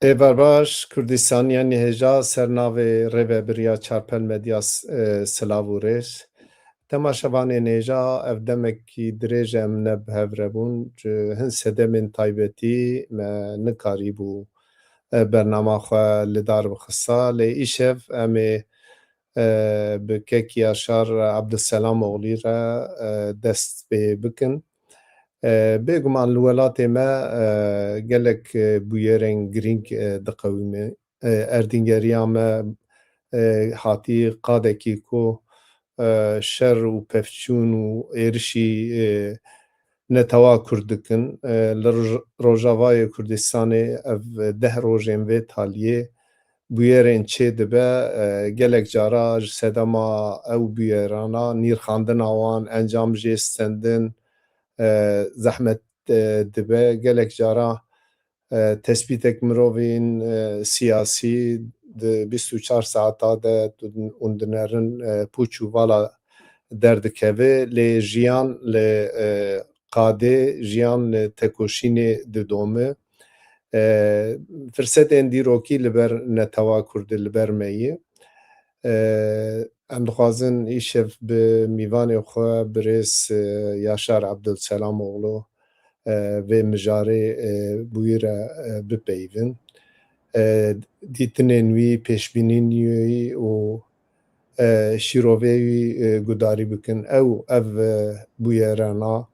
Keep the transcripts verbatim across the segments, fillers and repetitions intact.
Êvar baş, Kurdistaniya nihêja ser navê Rêvebiriya Çarpel Medya, e, silav û rêz. Temaşevanên hêja, ev demekî dirêj e em ne bi hev re bûn. Ji hin sedemên taybetî me nikarîbû, e, bernama xwe li dar bixista. Lê îşev em ê, e, bi kek Yaşar Abdulselam Oglî re, e, dest pê bikin. E, bêguman li welatê me, e, gelek, e, bûyerên girîng, e, diqewime. E, erdîngeriya me, e, hatî qadekî ku, e, şer û pevçûn û êrişî, e, netewa Kurd dikin. E, li Roj-, Rojavayê Kurdistanê ev deh rojên vê taliyê bûyerên çê dibe, e, gelek cara ji sedema ew bûyerana, nîrxandina wan, encam jê stendin, e, zehmet, e, dibe. Gelek cara, e, tespîtek mirovîn, e, siyasî di bîst û çar saeta de tu-, hûn dinerin, e, pûç û vala derdikeve, lê jiyan li, e, qadê, jiyan li tekoşînê didome. E, firsetên dîrokî li ber netewa Kurdî li ber me ye. E, em dixwazin îşev bi mîvanê xwe birêz, e, Yaşar Abdulselamoglu, e, vê mijarê, e, bi wî re, e, bipeyivin. E, dîtinên wî, pêşbînîn wî û, e, şîrovê wî, e, gudarî bikin. Ew, ev, e, bûyerana,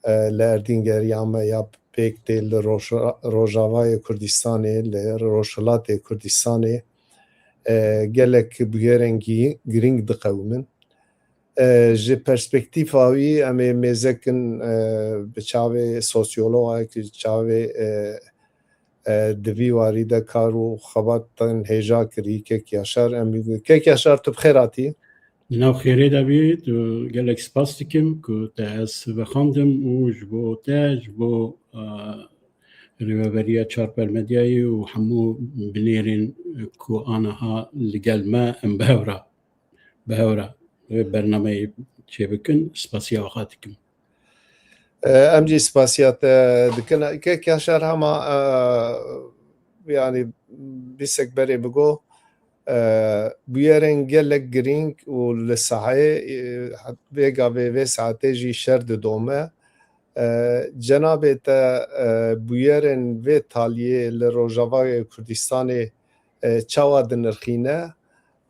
e, li erdîngeriya me ya pêk tê li Roj-, Rojavayê Kurdistanê, li Rojhilatê Kurdistanê, e, gelek bûyerên gi-, girîng diqewimin. E, ji perspektîfa wî em ê mêzekin, e, bi çavê sosyologek, çavê, e, e, di vî warî de kar û xebat tên hêja kirî. Kek Yaşar, em, Kek Yaşar, tu bi xêr hatî. Di nav xêrê de bî, tu gelek spas dikim ku te ez vexandim û ji bo te, ji bo, e, Rêveberiya Çarpel Medyayê û hemû binêrên ku aniha li gel me em bi hev re, bi hev re vê bernameyê çêbikin, spasiya we dikim. E, em jî spasiya te dikin. Kek Yaşar, hema, e, yanî bîstek berê bigo, e, bûyerên gelek girîng û li saheyê, e, vêga vê, vê saetê jî şer didome. E, cenabê te, e, bûyerên vê taliyê li Rojavayê Kurdistanê, e, çawa dinirxîne?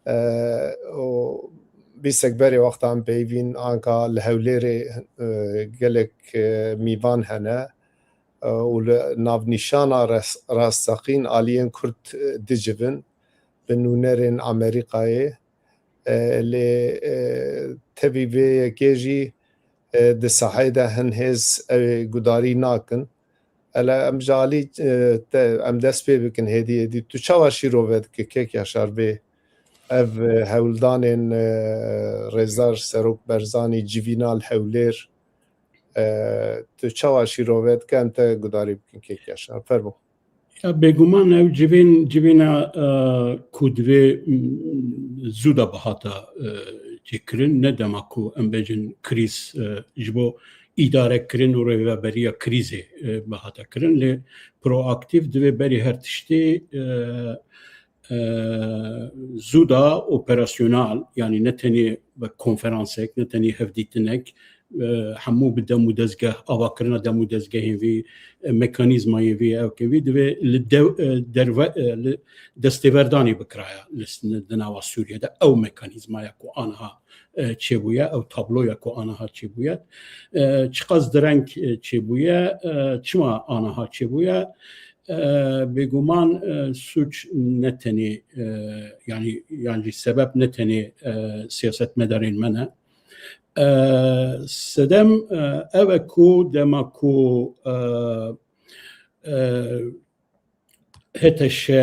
E, û bîstek berê wexta em peyivîn anka li Hewlêrê, e, gelek, e, mîvan hene, e, û li navnîşana res-, rasteqîn aliyên Kurd, e, dicivin, bi nûnerên Amerîkayê, e, lê, e, tevî vê yekê jî, e, di saheyê de hin hêz ew ê gudarî nakin. Ele em ji alî, e, te, em dest pê bikin hêdî hêdî. Tu çawa şîrove dike, Kek Yaşar, vê ev, e, hewldanên, e, Rêzdar Serok Berzanî, civîna li Hewlêr, e, tu çawa şîrove dike, em te gudarî bikin, Kek Yaşar? Fermo. Ya bêguman ew civîn, civîna, e, ku divê, m, zû de bihata, e, çêkirin, ne dema ku em bêjin krîz, e, ji bo îdarekirin û rêveberiya krîzê, e, bihata kirin, lê proaktîf divê berî her tiştê, e, e, zû de operasyonal, yanî ne tenê bi konferansek, ne tenê hevdîtinek, e, hemû bi dem û dezgeh, avakirina dem û dezgehên vî, e, mekanîzmayên vî, ewkên vî divê li dew-, e, derve-, e, li destêverdanê bikiraya li s-, di nava Sûriyê de. Ew mekanîzmaya ku aniha, e, çêbûye, ew tabloya ku aniha çêbûye, e, çiqas direng, e, çêbûye, e, çima aniha çêbûye? E, bêguman, e, sûc ne tenê, e, yanî, yan jî sebeb ne tenê, e, siyasetmedarên me ne. E, sedem, e, ev e ku dema ku, e, e, H T Ş,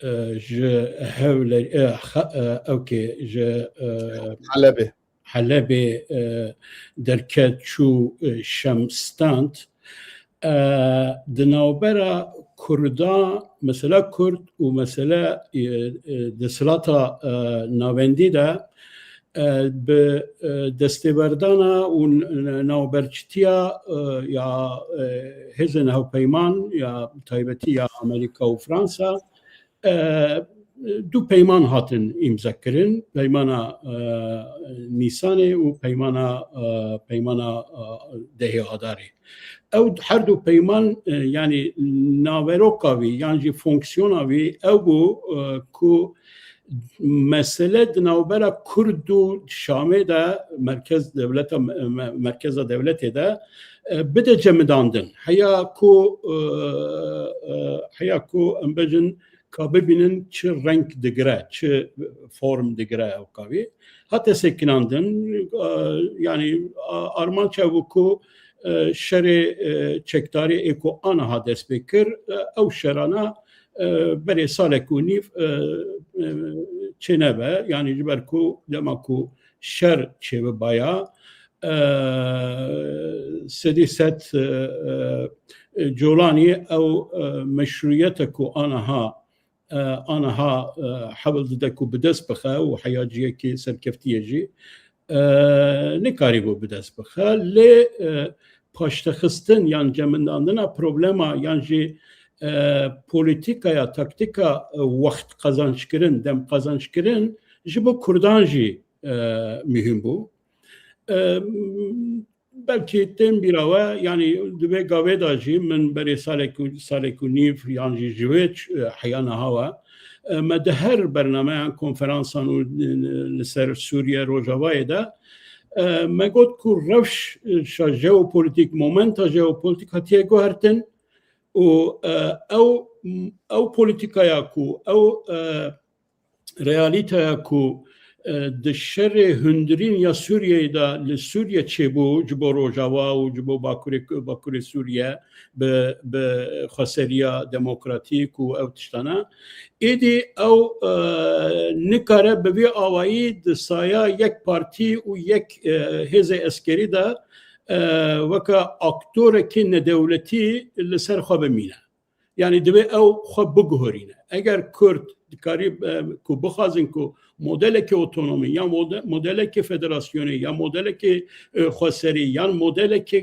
e, ji Hewle-, e, xe-, e, ewkê ji, e, Helebê. Helebê, e, derket çû, e, Şam stand. E, di navbera Kurda, mesela Kurd û mesela, e, e, desthilata, e, navendî de, e, bi, e, destêverdana û n-, n-, navberçitiya, e, ya, e, hêzên hevpeyman ya taybetî ya Amerîka û Fransa, e, du peyman hatin îmze kirin, peymana, e, Nîsanê û peymana, e, peymana, e, dehê Adarê. Ew her du peyman, e, yanî naveroka wî yan jî fonksiyona wî ew bû, e, ku mesele di navbera Kurd û Şamê de, merkez dewleta, me-, merkeza dewletê de, e, bide cemidandin. Heya ku, e, e, heya ku em bêjin ka bibînin çi reng digire, çi form digire ew kavî. Hate sekinandin, e, yanî a-, armanc ew bû ku, e, şerê, e, çekdarî ê ku aniha dest pê kir, e, ew şerana, e, berê salek û nîv, e, e, çênebe. Yanî ji ber ku dema ku şer çêbibaya, e, sedî sed, e, e, colanî ew, e, meşrûyete ku aniha, e, aniha, e, hewl dide ku bi dest bixe û heya cihekî serkeftiyê jî, e, nikarîbû bi dest bixe. Lê, e, paştexistin yan cemidandina problema yan jî, e, polîtîkaya, taktîka, e, wext qazançkirin, dem qazançkirin ji bo Kurdan jî, e, muhîm bû. E, belkî tên bîra we, yanî di vê gavê de jî min berê salek û, salek û nîv yan jî ji vê ç-, heya niha we, e, me di her bernameyan, konferansan û li ser Sûriye, Rojavayê de, e, me got ku rewşa jeopolîtîk, momenta jeopolîtîk hatiye guhertin û, e, ew, ew polîtîkaya ku ew, e, realîteya ku, e, di şerê hundirîn ya Sûriyeyê de li Sûriye çêbû, ji bo Rojava û ji bo Bakurê, Bakurê Sûriye bi, bi xweseriya demokratîk û ew tiştana, êdî ew, e, nikare bi vî awayî di saya yek partî û yek, e, hêzê eskerî de, e, weke aktorekî nedewletî li ser xwe bimîne. Yanî divê ew xwe biguherîne. Eger Kurd dikarî, e, ku bixwazin ku modelekê otonomî ya mode-, modelekê federasyonê ya modelekê, e, xweserî yan modelekê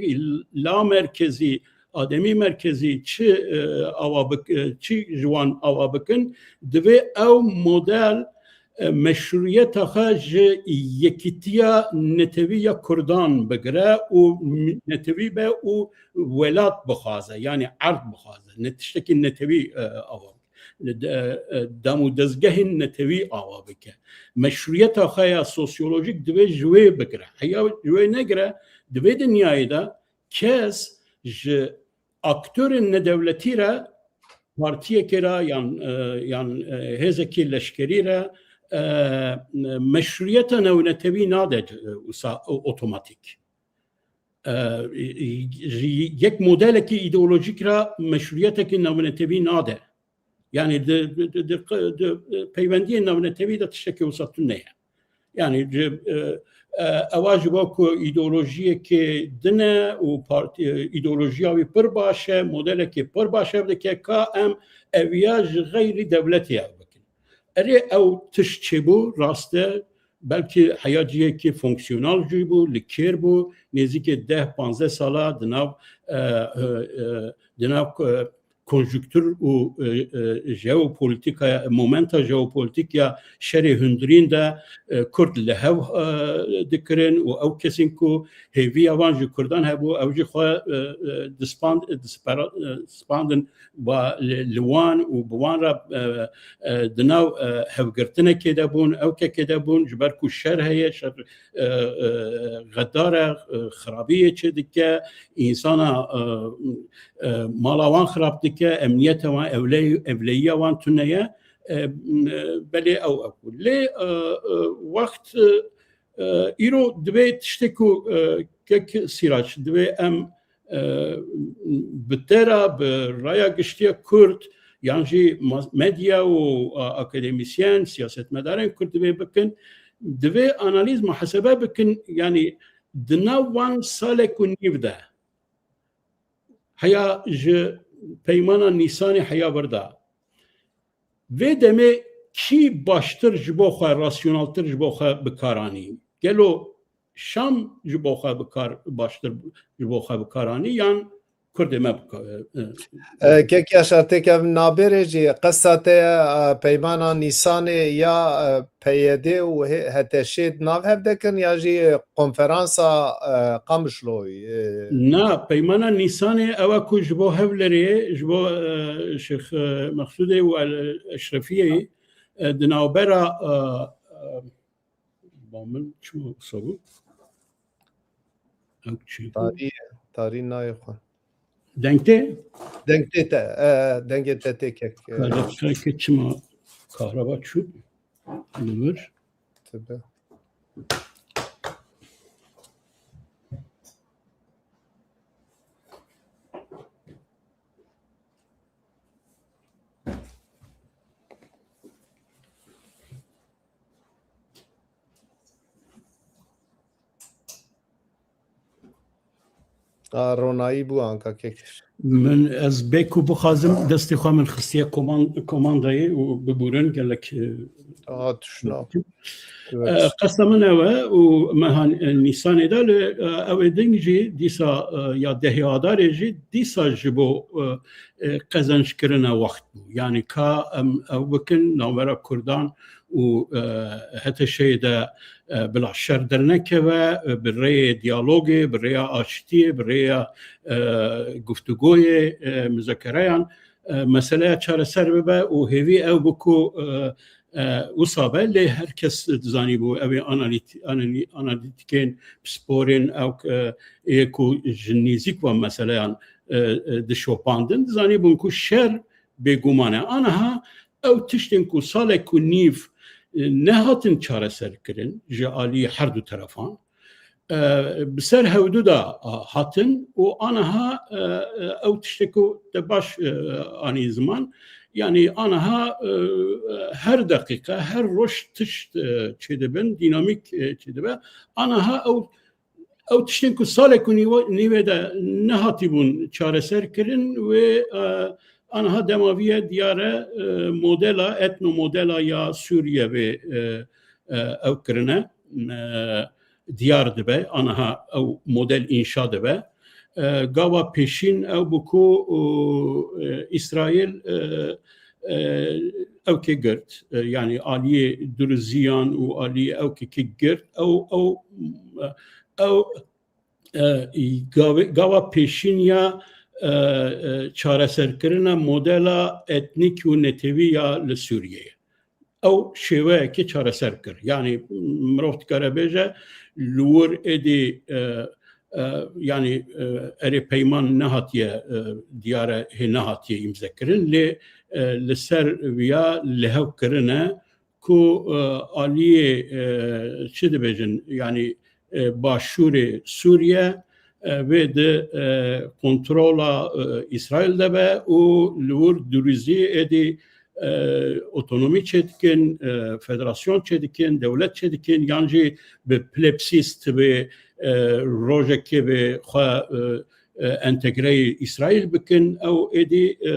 lamerkezî, ademî merkezî çi, e, awa bik-, e, çi ji wan awa bikin, divê ew model, e, meşrûyeta xwe ji yekîtiya netewî ya Kurdan bigire û netewî be û welat bixwaze, yanî erd bixwaze. Ne tiştekî netewî, e, awa bike. Ne de-, e, dam û dezgehên netewî awa bike. Meşrûyeta xwe ya sosyolojîk divê ji wê bigire. Heya ji wê negire, di vê dinyayê de kes ji aktorên nedewletî re, partiyekê re yan, e, yan, e, hêzekî leşkerî re, e, meşrûyeta newnetewi nade, e, wisa, o-, otomatîk. E, ji yek modelekî îdeolojîk re meşrûyetekî newnetewi nade. Yanî di, di, di, di, di peywendiyên newnetewi de tiştekî wisa tune ye. Yanî, e, e, ewa ji bo ku îdeolojiyekê din e û partî, e, îdeolojiya wî pir baş e, modelekê pir baş e, dike ka em eviya ji xeyrî dewletê ev bikin. Erê, ew tişt çêbû, rast e, belkî heya cihekî fonksiyonal jî bû, li kêr bû, nêzîkê deh panzdeh sala di nav, e, e, e, di nav, e, konjuktur û, e, e, jeopolîtîkaya, momenta jeopolîtîk ya şerê hundirîn de, e, Kurd li hev, e, dikirin û ew kesên ku hêviya wan ji Kurdan hebû, ew jî xwe, e, e, dispand-, dispera-, e, dispandin ba li, li wan û bi wan re, e, e, di nav, e, hevgirtinekê de bûn, ewkekê de bûn, ji ber ku şer heye, şer, e, e, xedar e, e, xirabiyê çê dike, însana, e, e, mala wan xirab dike, emniyeta wan, ewley-, ewleyiya wan tune ye. E, m-, e, belê ew, ew. Lê, e, e, wext, e, e, îro divê tiştê ku, e, kek Sîrac, divê em, e, bi te re, bi raya giştiya Kurd, yan jî ma-, medya û, a, akademîsyen, siyasetmedarên Kurd divê bikin, divê analîz, muhasebe bikin, yanî di nav wan salek û nîv de, heya ji peymana Nîsanê heya vir de, vê demê kî baştir ji bo xwe, rasyonaltir ji bo xwe bi kar anî? Gelo Şam ji bo xwe bi kar, baştir ji bo xwe bi kar anî, yan Kurdê me bike. E, e, E, Kek Yaşar, têk ev nabêrê jî qesta te ye, e, peymana Nîsanê ya, e, P Y D û hê-, H T Ş'ê di nav hev de kirin ya jî konferansa, e, Qamişloyê, e? Na, peymana Nîsanê ew e ku ji bo Hewlêrê, ji bo, e, Şêx, e, Mexsûdê û El-, Eşrefiyê, e, di navbera, e, e, ba min çima wisa bû? Ew çi bû? Tarî, tarî nayê xwe. Deng tê? Deng tê te, e, dengê te tê kek, e. Ka deqîqeke çima kahraba çû li vir? Tabii. A, ronayî bû anka kek. Min ez bê ku bixwazim destê xwe min xistiye koman-, komandayê û bibûrin gelek, e, A, tuşna. Evet. E, qesta min ew e û meha, e, Nîsanê de li, e, ew ê din jî dîsa, e, ya dehê Adarê jî dîsa ji bo, e, e, qezençkirina wext bû. Yani ka em ew bikin navbera Kurdan û, e, H T Ş'ê de, e, bila şer dernekeve, e, bi rêyê diyalogê, bi rêya aştiyê, bi rêya, e, guftûgoyê, e, muzakereyan, e, meseleya çareser bibe û hêvî ew bû ku, e, e, wisa be, lê her kes dizanîbû ew ê analît-, analî-, analîtîkên pisporên ew, e, ê ku ji nêzîk van meseleyan, e, e, dişopandin, dizanîbûn ku şer bêguman e. Aniha ew tiştên ku salek û nîv, e, nehatin çareserkirin ji alî her du terefan, e, bi ser hevdu de, a, hatin û aniha, e, e, ew tiştê ku te baş, e, anî ziman, yanî aniha, e, e, her deqîqe, her roj tişt, e, çêdibin, dînamîk, e, çêdibe. Aniha ew, ew tiştên ku salek û nîwe-, nîvê de nehatîbûn çareser kirin wê, e, aniha dema vî ye diyar e, e, modela, etnomodela ya Sûriye vê, e, e, ew kirine, e, diyar dibe, aniha ew model înşa dibe. E, gava pêşîn ew bû ku, e, Îsraîl, e, e, ewkê girt, e, yanî aliyê Duruziyan û aliyê ewkekî girt, ew, ew, ew, e, gavê-, gava pêşîn ya, e, e, çareserkirina modela etnîk û netewî ya li Sûriyeyê. Ew şêweyekê çareser kir. Yanî mirov dikare bêje, li wir êdî, e, e, yanî, e, erê peyman nehatiye, e, diyare hê nehatiye îmzekirin, lê, e, li ser viya lihev kirine ku, e, aliyê, e, çi dibêjin, yanî, e, başûrê Sûriye, e, vê di, e, kontrola, e, Îsraîl de be û li wir Duruzî êdî, e, otonomî çêdikin, e, federasyon çêdikin, dewlet çêdikin, yan jî bi plepsîst bi, e, rojekê bi xwe, e, e, entegreyê Îsraîl bikin, ew êdî, e,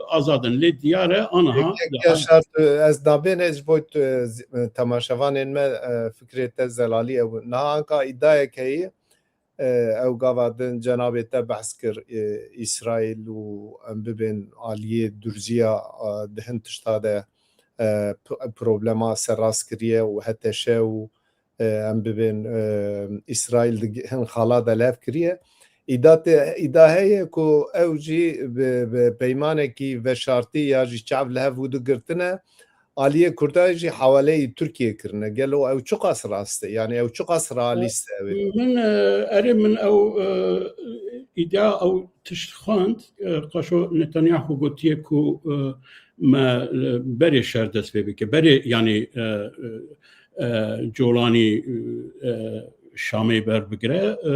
azad in. Lê diyar e, aniha Kek Yaşar, tu, ez nabêne ji bo tu, e, z-, e, temaşevanên me, e, fikrê te zelalî ew. Niha anka îdayek heye, e, ew gava din cenabê te behs kir, e, Îsraîl û em bibên aliyê Durziya, e, di hin tişta de, e, p-, problema serrast kiriye û H T Ş û, e, em bibên, e, Îsraîl di hin xala de lev kiriye. Îda te, îda heye ku ew jî bi, bi peymanekî veşartî ya jî çav li hev û du girtine, aliyê Kurda jî hewaleyî Tirkiyê kirine. Gelo ew çiqas rast e? Yanî ew çiqas realîst e ew ê? Min, e, erê min ew, e, îdia ew tişt xwend, e, Qaşo Netanyahu gotiye ku, e, me, e, berê şer dest pê bike. Berê, yanî, e, e, e, Colanî, e, Şamê berbigire, e,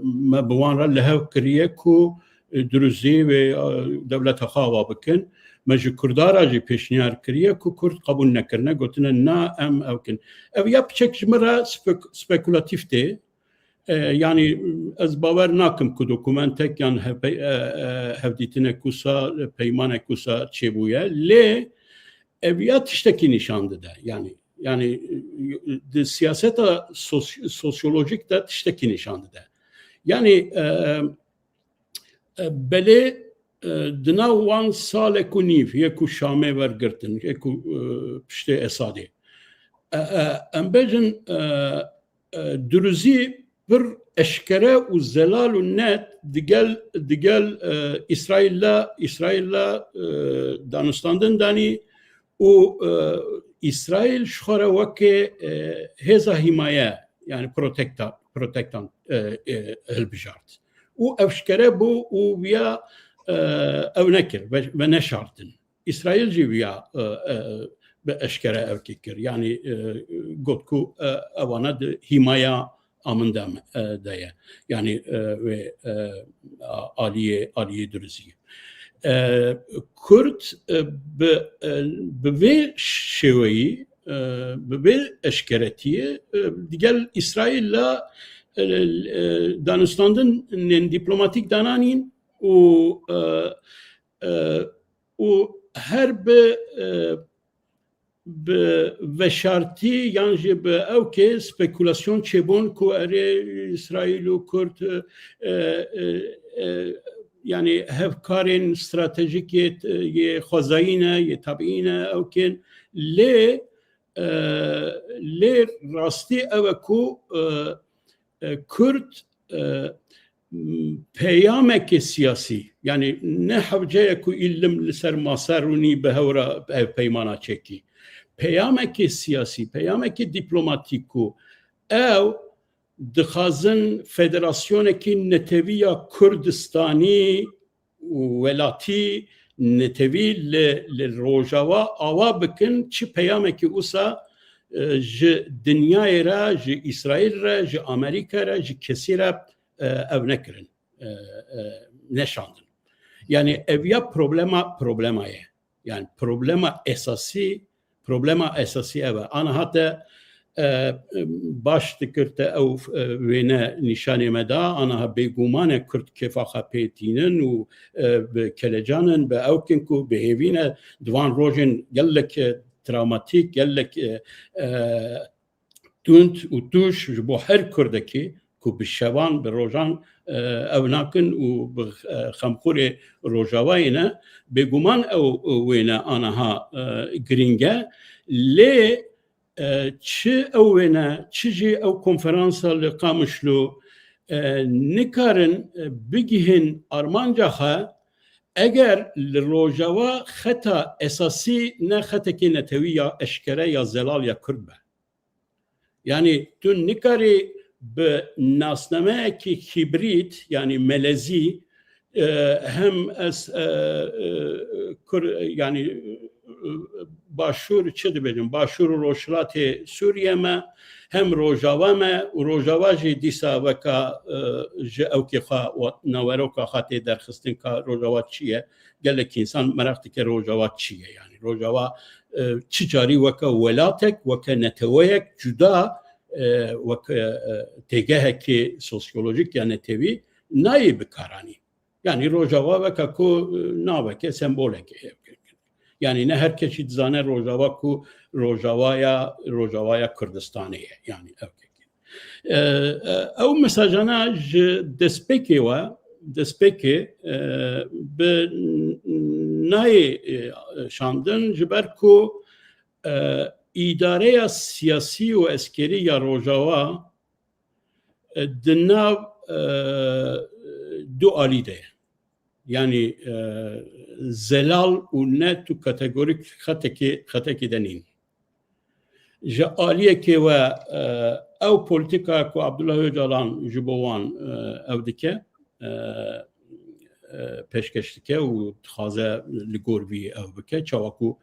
me bi wan re lihev kiriye ku, e, Duruzî wê, e, dewleta xwe ava bikin. Me ji Kurda re jî pêşniyar kiriye ku Kurd qebûl nekirine, gotine na em ew kin. Ev ya piçek ji min re spek-, spekulatîf tê. E, yanî ez bawer nakim ku dokumentek yan hevpe-, e, e, hevdîtinek wisa, peymanek wisa çêbûye. Lê ev ya tiştekî nîşan dide. Yanî, yanî, e, di siyaseta sos-, sosyolojik de tiştekî nîşan dide. Yanî, e, E, belê, e, di nav wan salek û nîv yê ku Şamê wergirtin, yê ku, e, piştê Esadê. E, e, em bêjin, e, e, Duruzî pir eşkere û zelal û net digel, digel, e, Îsraîl de, Îsraîl de, e, danûstandin danî û, e, Îsraîl ji xwe re weke, e, hêza hîmaye, yani protekta-, protektan, e, e, hilbijart. Û ev eşkere bû û viya, e, ew nekir, ve, ve neşartin. Îsraîl jî viya, e, e, bi eşkere ev kê kir. Yani, e, got ku, e, ewana di hîmaya a min de, e, de ye. Yani, e, wê, e, a-, aliyê, aliyê Duruzî. E, Kurd, e, bi, e, bi vê şêweyî, e, bi vê eşkeretiyê, e, digel Îsraîl la, e, e, danûstandinên dîplomatîk dananîn û, e, e, û her bi, e, bi veşartî yan jî bi ewkê spekulasyon çêbûn ku erê Îsraîl û Kurd, e, e, e, yani hevkarên stratejîk yê, yê xwezayî ne, yê tabîî ne, ewkên lê, e, lê rastî ew e ku, e, e, Kurd, e, m-, peyamekê siyasî, yani ne hewce ye ku îlim li ser masa rûnî bi hew re ev peymana çekî. Peyamekê siyasî, peyamekê dîplomatîk ku ew dixwazin federasyonekî netewî ya Kurdistanî û welatî netewî li, li Rojava ava bikin, çi peyamekî wisa, e, ji dinyayê re, ji Îsraîl re, ji Amerîka re, ji kesî re, e, ew nekirin, e, e, neşandin. Yani ev ya problema, problema ye. Yani problema esasî, problema esasî ev e. Aniha te, e, baş dikir te ew, e, wêne nîşanê me da, aniha bêguman e Kurd kêfa xwe pê tînin û, e, bi kelecan in, bi ewk in ku bi hêvî ne di van rojên gelek, e, travmatîk, gelek, e, e, tund û tûj ji bo her Kurdekî ku bi şevan, bi rojan, e, ew nakin û bi, e, xemxurê Rojavayê ne, bêguman ew, e, wêne aniha, e, girîng e. Lê, e, çi ew wêne, çi jî ew konferansa li Qamişlo, e, nikarin, e, bigihên armanca xwe, eger li Rojava xeta esasî ne xetekê netewî ya eşkere ya zelal ya Kurd be. Yani tu nikarî bi nasnameyekî hîbrîd, yani melezî, e, hem ez, e, e, Kur-, yani, e, Başûr, çi dibêjim, Başûr û Rojhilatê Sûriye me, hem Rojava me û Rojava jî dîsa weka, e, ji ewkê xwe û naveroka xwe tê derxistin ka Rojava çi ye. Gelek însan meraq dike Rojava çi ye, yani Rojava, e, çi carî weke welatek, weke neteweyek cuda, e, weke, e, têgehekê sosyolojik ya netewî nayê bikaranî. Yani Rojava weke ku, e, naveke, semboleke ye. Yani ne her kesî dizane Rojava ku Rojavaya, Rojavaya Kurdistanê ye. Yani ew kekî. E, e, ew mesajana ji destpêkê we, destpêkê, e, bi nayê, e, şandin, ji ber ku, e, îdareya siyasî û eskerî ya Rojava, e, di nav, e, du alî de ye. Yani, e, zelal û net û kategorîk xetekê, xetekê de nîn. Ji aliyekê we, e, ew polîtîka ku Abdullah Ocalan ji bo wan, e, ew dike, e, e, pêşkeş dike û dixwaze li gor vî ew bike, çawa ku,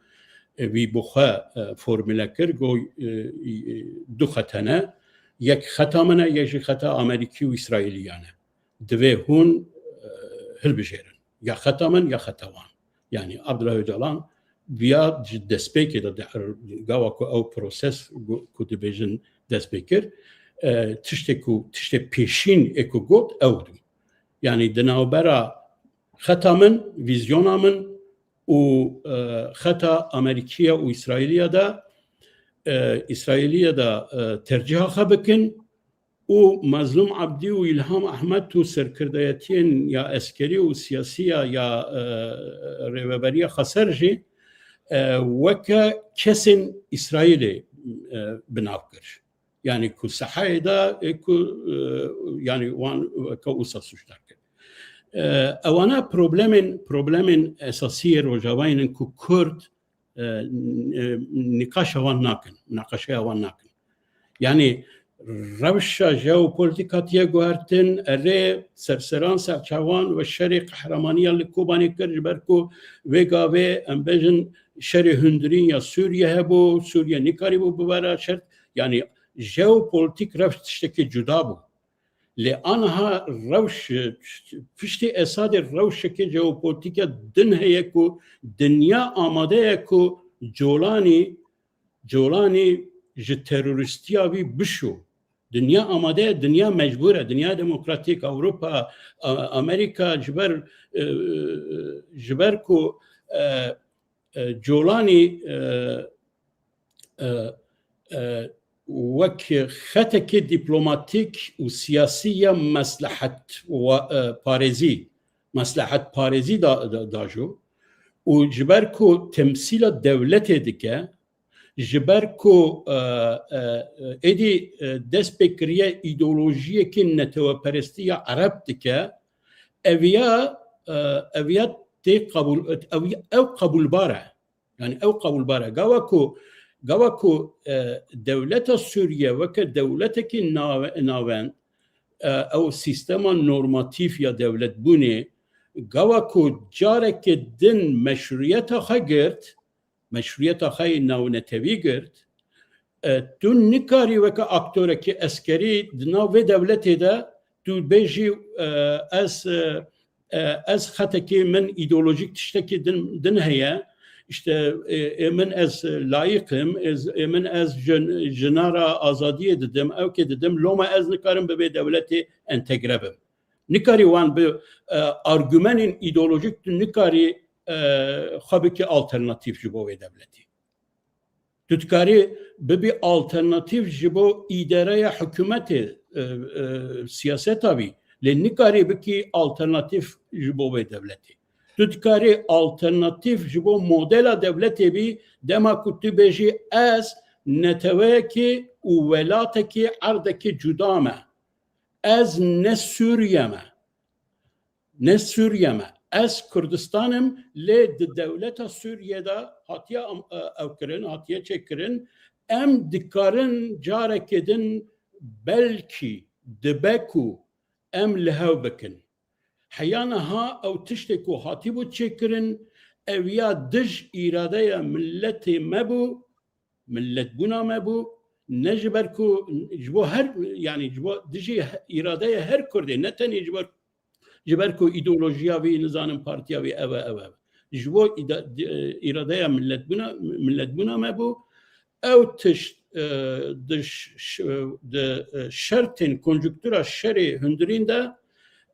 e, vî bi xwe, e, formule kir, got, e, e, du xet hene, yek xeta min e, yek jî xeta Amerîkî û Îsraîliyan e. Divê hûn, e, hilbijêrin. Ya xeta min ya xeta wan. Yani Abdullah Ocalan viya ji destpêkê de, de, gava ku ew proses ku, ku dibêjin dest pê kir, e, tiştê ku, tiştê pêşîn ê ku got ew dû. Yani di navbera xeta min, vîzyona min û, e, xeta Amerîkiya û Îsraîliya de, e, Îsraîliya de, e, tercîha xwe bikin û Mezlûm Ebdî û Îlham Ehmed û serkirdayetiyên ya eskerî û siyasî ya, ya, e, rêveberiya Xweser jî, e, weke kesên Îsraîlê, e, bi nav kir. Yanî ku sehayê de, e, ku, e, yanî wan weke wisa sûcdar kir. E, ewana problemên, problemên esasî yê Rojavayê ne ku Kurd, e, e, nîqaşa wan nakin, munaqeşeya wan nakin. Yanî rewşa jeopolîtîk hatiye guhertin, erê serseran serçawan ve şerê qehremanî ya li Kobanê kir, ji ber ku vê gavê, em bêjin, şerê hundirîn ya Sûriye hebû, Sûriye nikarîbû bibera şert. Yanî jeopolîtîk rewş tiştekî cuda bû. Lê aniha rewş, piştî Esadê rewşeke jeopolîtîk ya din heye ku dinya amade ye ku Colanî, Colanî ji terorîstiya wî bişo. Dinya amade ye, dinya mecbûr e, dinya demokratîk, Ewropa, A-, Amerîka ji ber, e, ji ber ku, e, e, Colanî, e, e, e, wek xetekê dîplomatîk û siyasî ya meslehet wa-, e, parêzî, meslehet parêzî da, da, dajo û ji ber ku temsîla dewletê dike, ji ber ku, e, e, êdî, e, dest pê kiriye îdeolojiyekî neteweperestî ya Ereb dike, eviya, e, eviya tê qebûl, ev, ew qebûlbar e. Yani ew qebûlbar e. Gava ku, gava ku, e, dewleta Sûriye weke dewletekî nave-, navend, e, ew sîstema normatîf ya dewletbûnê, gava ku careke din meşrûyeta xwe girt, meşrûyeta xwe yê navnetewî girt, e, tu nikarî weke aktorekî eskerî di nav vê dewletê de tu bêjî, e, ez, e, e, ez xetekî min îdeolojîk tiştekî din, din heye, işte, e, ê min ez layîq im, ez, ê min ez jin-, jina re azadiyê didim, ewkê didim, loma ez nikarim bi vê dewletê entegre bim. Nikarî wan bi, e, argumenên îdeolojîk tu nikarî, e, xwe bikî alternatîf ji bo wê dewletê. Tu dikarî bibî alternatîf ji bo îdareya hikûmetê, e, e, siyaseta wî, lê nikarî bikî alternatîf ji bo wê dewletê. Tu dikarî alternatîf ji bo modela dewletê bî, dema ku tu bêjî, ez neteweyekî û welatekî erdekî cuda me. Ez ne Sûriye me. Ne Sûriye me. Ez Kurdistan im, lê di dewleta Sûriye de hatiye am-, e, ew kirin, hatiye çêkirin. Em dikarin carekê din belkî dibe ku em li hev bikin. Heya niha ew tiştê ku hatîbû çêkirin, ew ya dij îradeya miletê me bû, miletbûna me bû, ne ji ber ku ji bo her, yanî ji bo dijî he-, îradeya her Kurdê, ne tenê ji ber, ji ber ku îdeolojiya wî, nizanim partiya wî ev e, ev e, ev e. Ji bo îda-, di-, îradeya miletbûna, miletbûna me bû. Ew tişt, e, di ş-, ş-, di, e, şertên konjunktura şerê hundirîn de,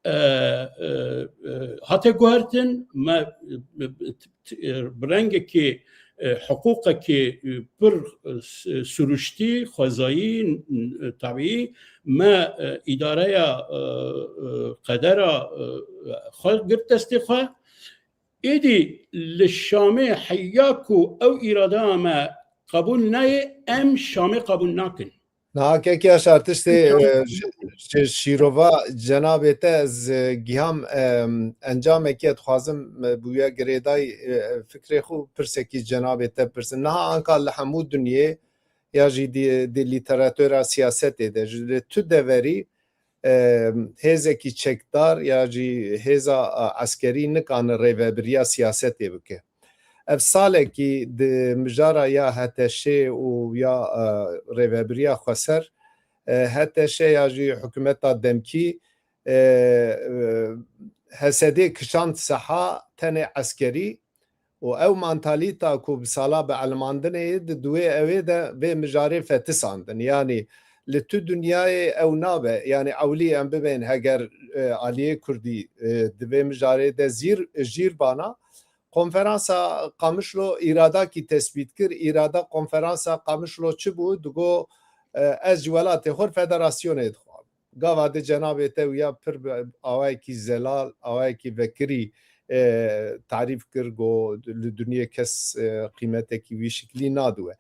e, e, e, hate guhertin, me, e, t-, e, bi rengekî, e, hiqûqekî, e, pir, e, s-, siruştî, xwezayî, e, tebî, me, e, îdareya, e, e, qedera, e, xwe girt destê xwe. Êdî li Şamê heya ku ew îradeya me qebûl nayê, em Şamê qebûl nakin. Niha kek Yaşar tiştê, e, ji, ji şîrova cenabê te ez, e, giham, e, encamekî ez dixwazim, e, bi wî girêdayî, e, fikrê xwe pirsekî cenabê te pirsim. Niha anka li hemû dinyê ya jî di, di lîteratura siyasetê de, ji li tu deverî, e, hêzekî çekdar ya jî hêza, e, eskerî nikane rêvebiriya siyasetê bike. Ev salekî di mijara ya H T Ş û ya, e, rêvebiriya xweser, e, H T Ş ya jî hikûmeta demkî, e, e, H S D kişand seha tenê eskerî û ew mantalîta ku bi sala bi elmandinê ye, di duwê ewê de vê mijarê fetisandin. Yanî li tu dinyayê ew nabe. Yanî ewlî em bibên heger, e, aliyê kurdî, e, di vê mijarê de zîr, jîr bana. Konferansa Qamişlo îradakî tesbît kir. Îrada konferansa Qamişlo çi bû? Digo, e, ez ji welatê xwe federasyonê dixwam. Gava de cenabê te wiya pir bi awayekî zelal, awayekî vekirî, e, tarîf kir, got, li dinyê kes, e, qîmetekî wî şiklî nadiwe.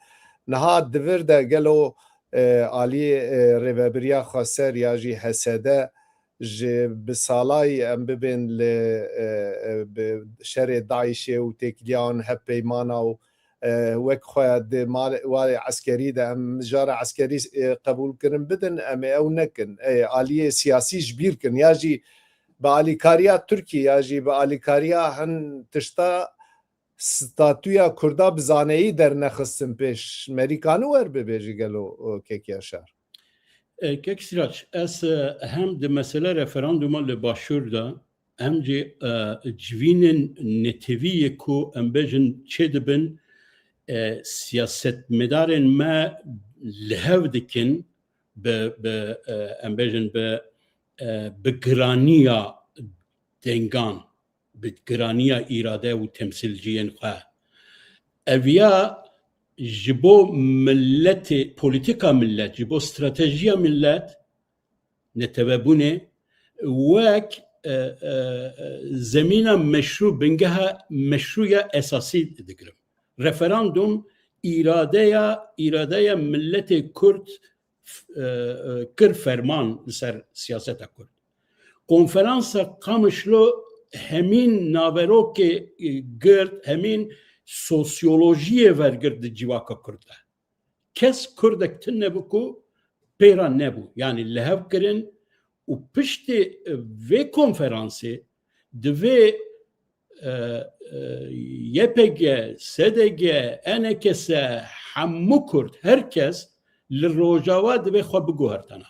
Niha di vir de gelo, e, aliyê, e, rêvebiriya xweser ya jî H S D ji bi salayî em bibên li, e, e, bi şerê DAIŞê û têkiliya wan hevpeymana û, e, wek xwe di mal-, warê eskerî de em mijara eskerî, e, qebûl kirin bidin, em ê ew nekin. E, aliyê siyasî ji bîr kin ya jî bi alîkariya Tirkî ya jî bi alîkariya hin tişta statûya Kurda bi zaneyî dernexistin pêş. Merîkanî wer bibêjî gelo, o, Kek Yaşar? E, Kek Sirac, ez, e, hem di mesele referanduma li Başûr de, hem jî, e, civînên netewî yê ku em bêjin çêdibin, e, siyasetmedarên me li hev dikin bi, bi, e, em bêjin bi, e, bi giraniya dengan, bi giraniya îrade û temsîlciyên xwe. Eviya ji bo miletê, polîtîka milet, ji bo stratejiya milet, netewebûnê wek, e, e, e, zemîna meşrû, bingeha meşrû ya esasî digirim. Referandum îradeya, îradeya miletê Kurd, e, e, kir ferman li ser siyaseta Kurd. Konferansa Qamişlo hemîn naverokê, e, girt, hemîn sosyolojiyê vergirt di civaka Kurd de. Kes Kurdek tune bû ku pê re nebû. Yanî li hev kirin û piştî, e, vê konferansê divê, e, e, Y P G, S D G, E N K S, hemû Kurd, her kes li Rojava divê xwe biguhertana.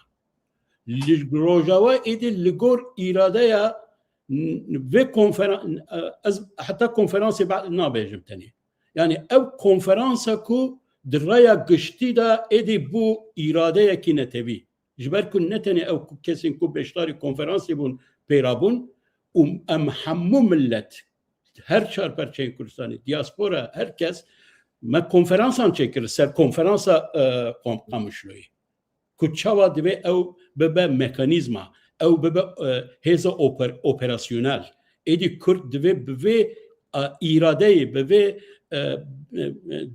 Li Rojava êdî li gor îradeya n-, vê konferan-, ez heta konferansê be-, nabêjim tenê. Yanî ew konferansa ku di raya giştî de êdî bû îradeyekî netewî. Ji ber ku ne tenê ew ku kesên ku beşdarî konferansê bûn pê re bûn û em hemû millet, her çar perçeyên Kurdistanê, diaspora, her kes me konferansan çêkir ser konferansa, e, Qom-, Qamişloyê. Ku çawa divê ew bibe mekanîzma, ew bibe, e, hêza oper-, operasyonel. Êdî Kurd divê bi vê, e, îradeyê, bi vê, e, e,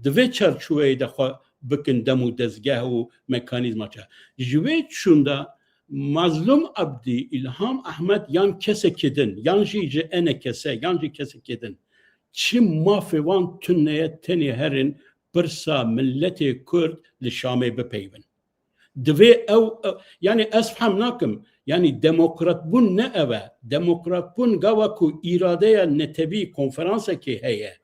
di vê çarçoveyê de xwe bikin dem û dezgeh û mekanîzma çi. Ji vê çûn de Mazlûm Ebdî, Îlham Ehmed yan kesekî din, yan jî ji E N K S, yan jî kesekî din, çi mafê wan tune ye, tenê herin pirsa miletê Kurd li Şamê bipeyvin. Divê ew, ew, yanî ez fehm nakim. Yanî demokratbûn ne ev e. Demokratbûn gava ku îradeya netewî konferansekê heye,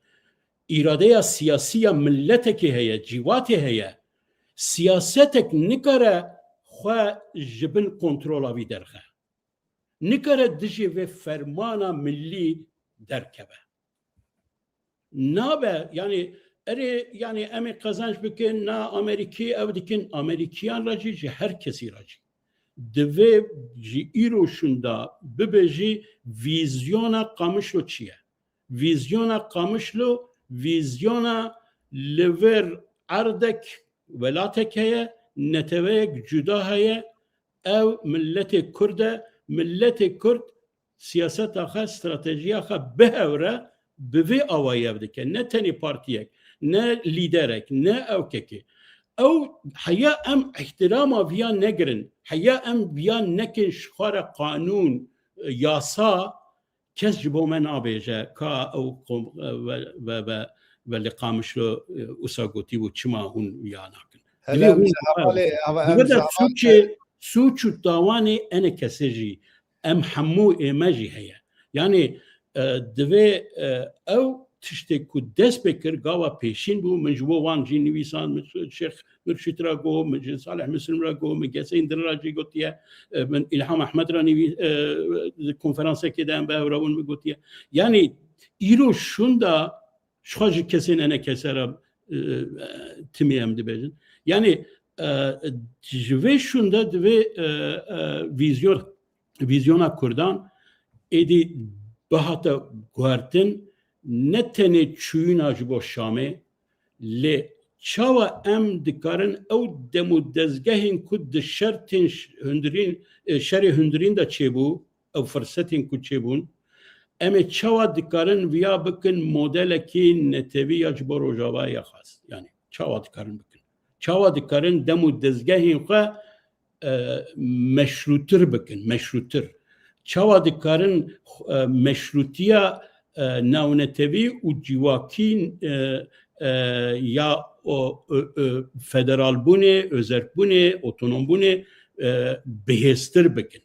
îradeya siyasî ya miletekê heye, cîvatê heye, siyasetek nikare xwe ji bin kontrola vî derxe. Nikare dijî vê fermana milî derkeve. Nabe, yanî, erê, yanî, em ê qezenc bikin, na Amerîkî ew dikin, Amerîkiyan re jî, ji her kesî re jî. Divê ji îro şûnda bibêjî vîzyona Qamişlo çi ye? Vîzyona Qamişlo, vîzyona li vir erdek, welatek heye, neteweyek cuda heye, ew miletê Kurd e, miletê Kurd siyaseta xwe, stratejiya xwe bi hev re bi vê awayî ev dike. Ne tenê partiyek, ne lîderek, ne ewkekê. Ew heya em îhtirama viya negirin, heya em viya nekin ji xwe re qanûn, yasa, kes ji bo me nabêje ka ew qom-, ve, ve, ve, ve li Qamişlo, e, wisa gotî û çima hûn ya nakin. Hele Divê em hûn ji hevalê, ava em Divê ji de hevalê sûçê, sûç û tawanê E N K S jî, em hemû ê me jî heye. Yanî, e, divê, e, ew tiştê ku dest pê kir, gava pêşîn bû, min ji bo wan jî nivîsan, min Şêx Murşîd re got, min ji Salih Muslim re got, min kesên din re jî gotiye, e, min Îlham Ehmed re nivî-, e, di konferansekê de em bi hev re bûn, min gotiye. Yanî îro şûnda ji xwe ji kesên E N K S re, e, timî em dibêjin. Yanî, e, ji vê şûnde divê, e, e, vîzyon, vîzyona Kurdan êdî bihate guhertin, ne tenê çûyîna ji bo Şamê, lê Çawa em dikarin ew dem û dezgehên ku di şertên ş-, hundirîn, e, şerê hundirîn de çêbû, ew firsetên ku çêbûn, em ê çawa dikarin viya bikin modelekî netewî ya ji bo Rojavayê ya xas? Yani çawa dikarin bikin? Çawa dikarin dem û dezgehên xwe, e, meşrûtir bikin, meşrûtir? Çawa dikarin, e, meşrûtiya, e, navnetewî û civakî, e, e, ya o, ö, ö, federalbûnê, özerkbûnê, otonombûnê, e, bihêztir bikin?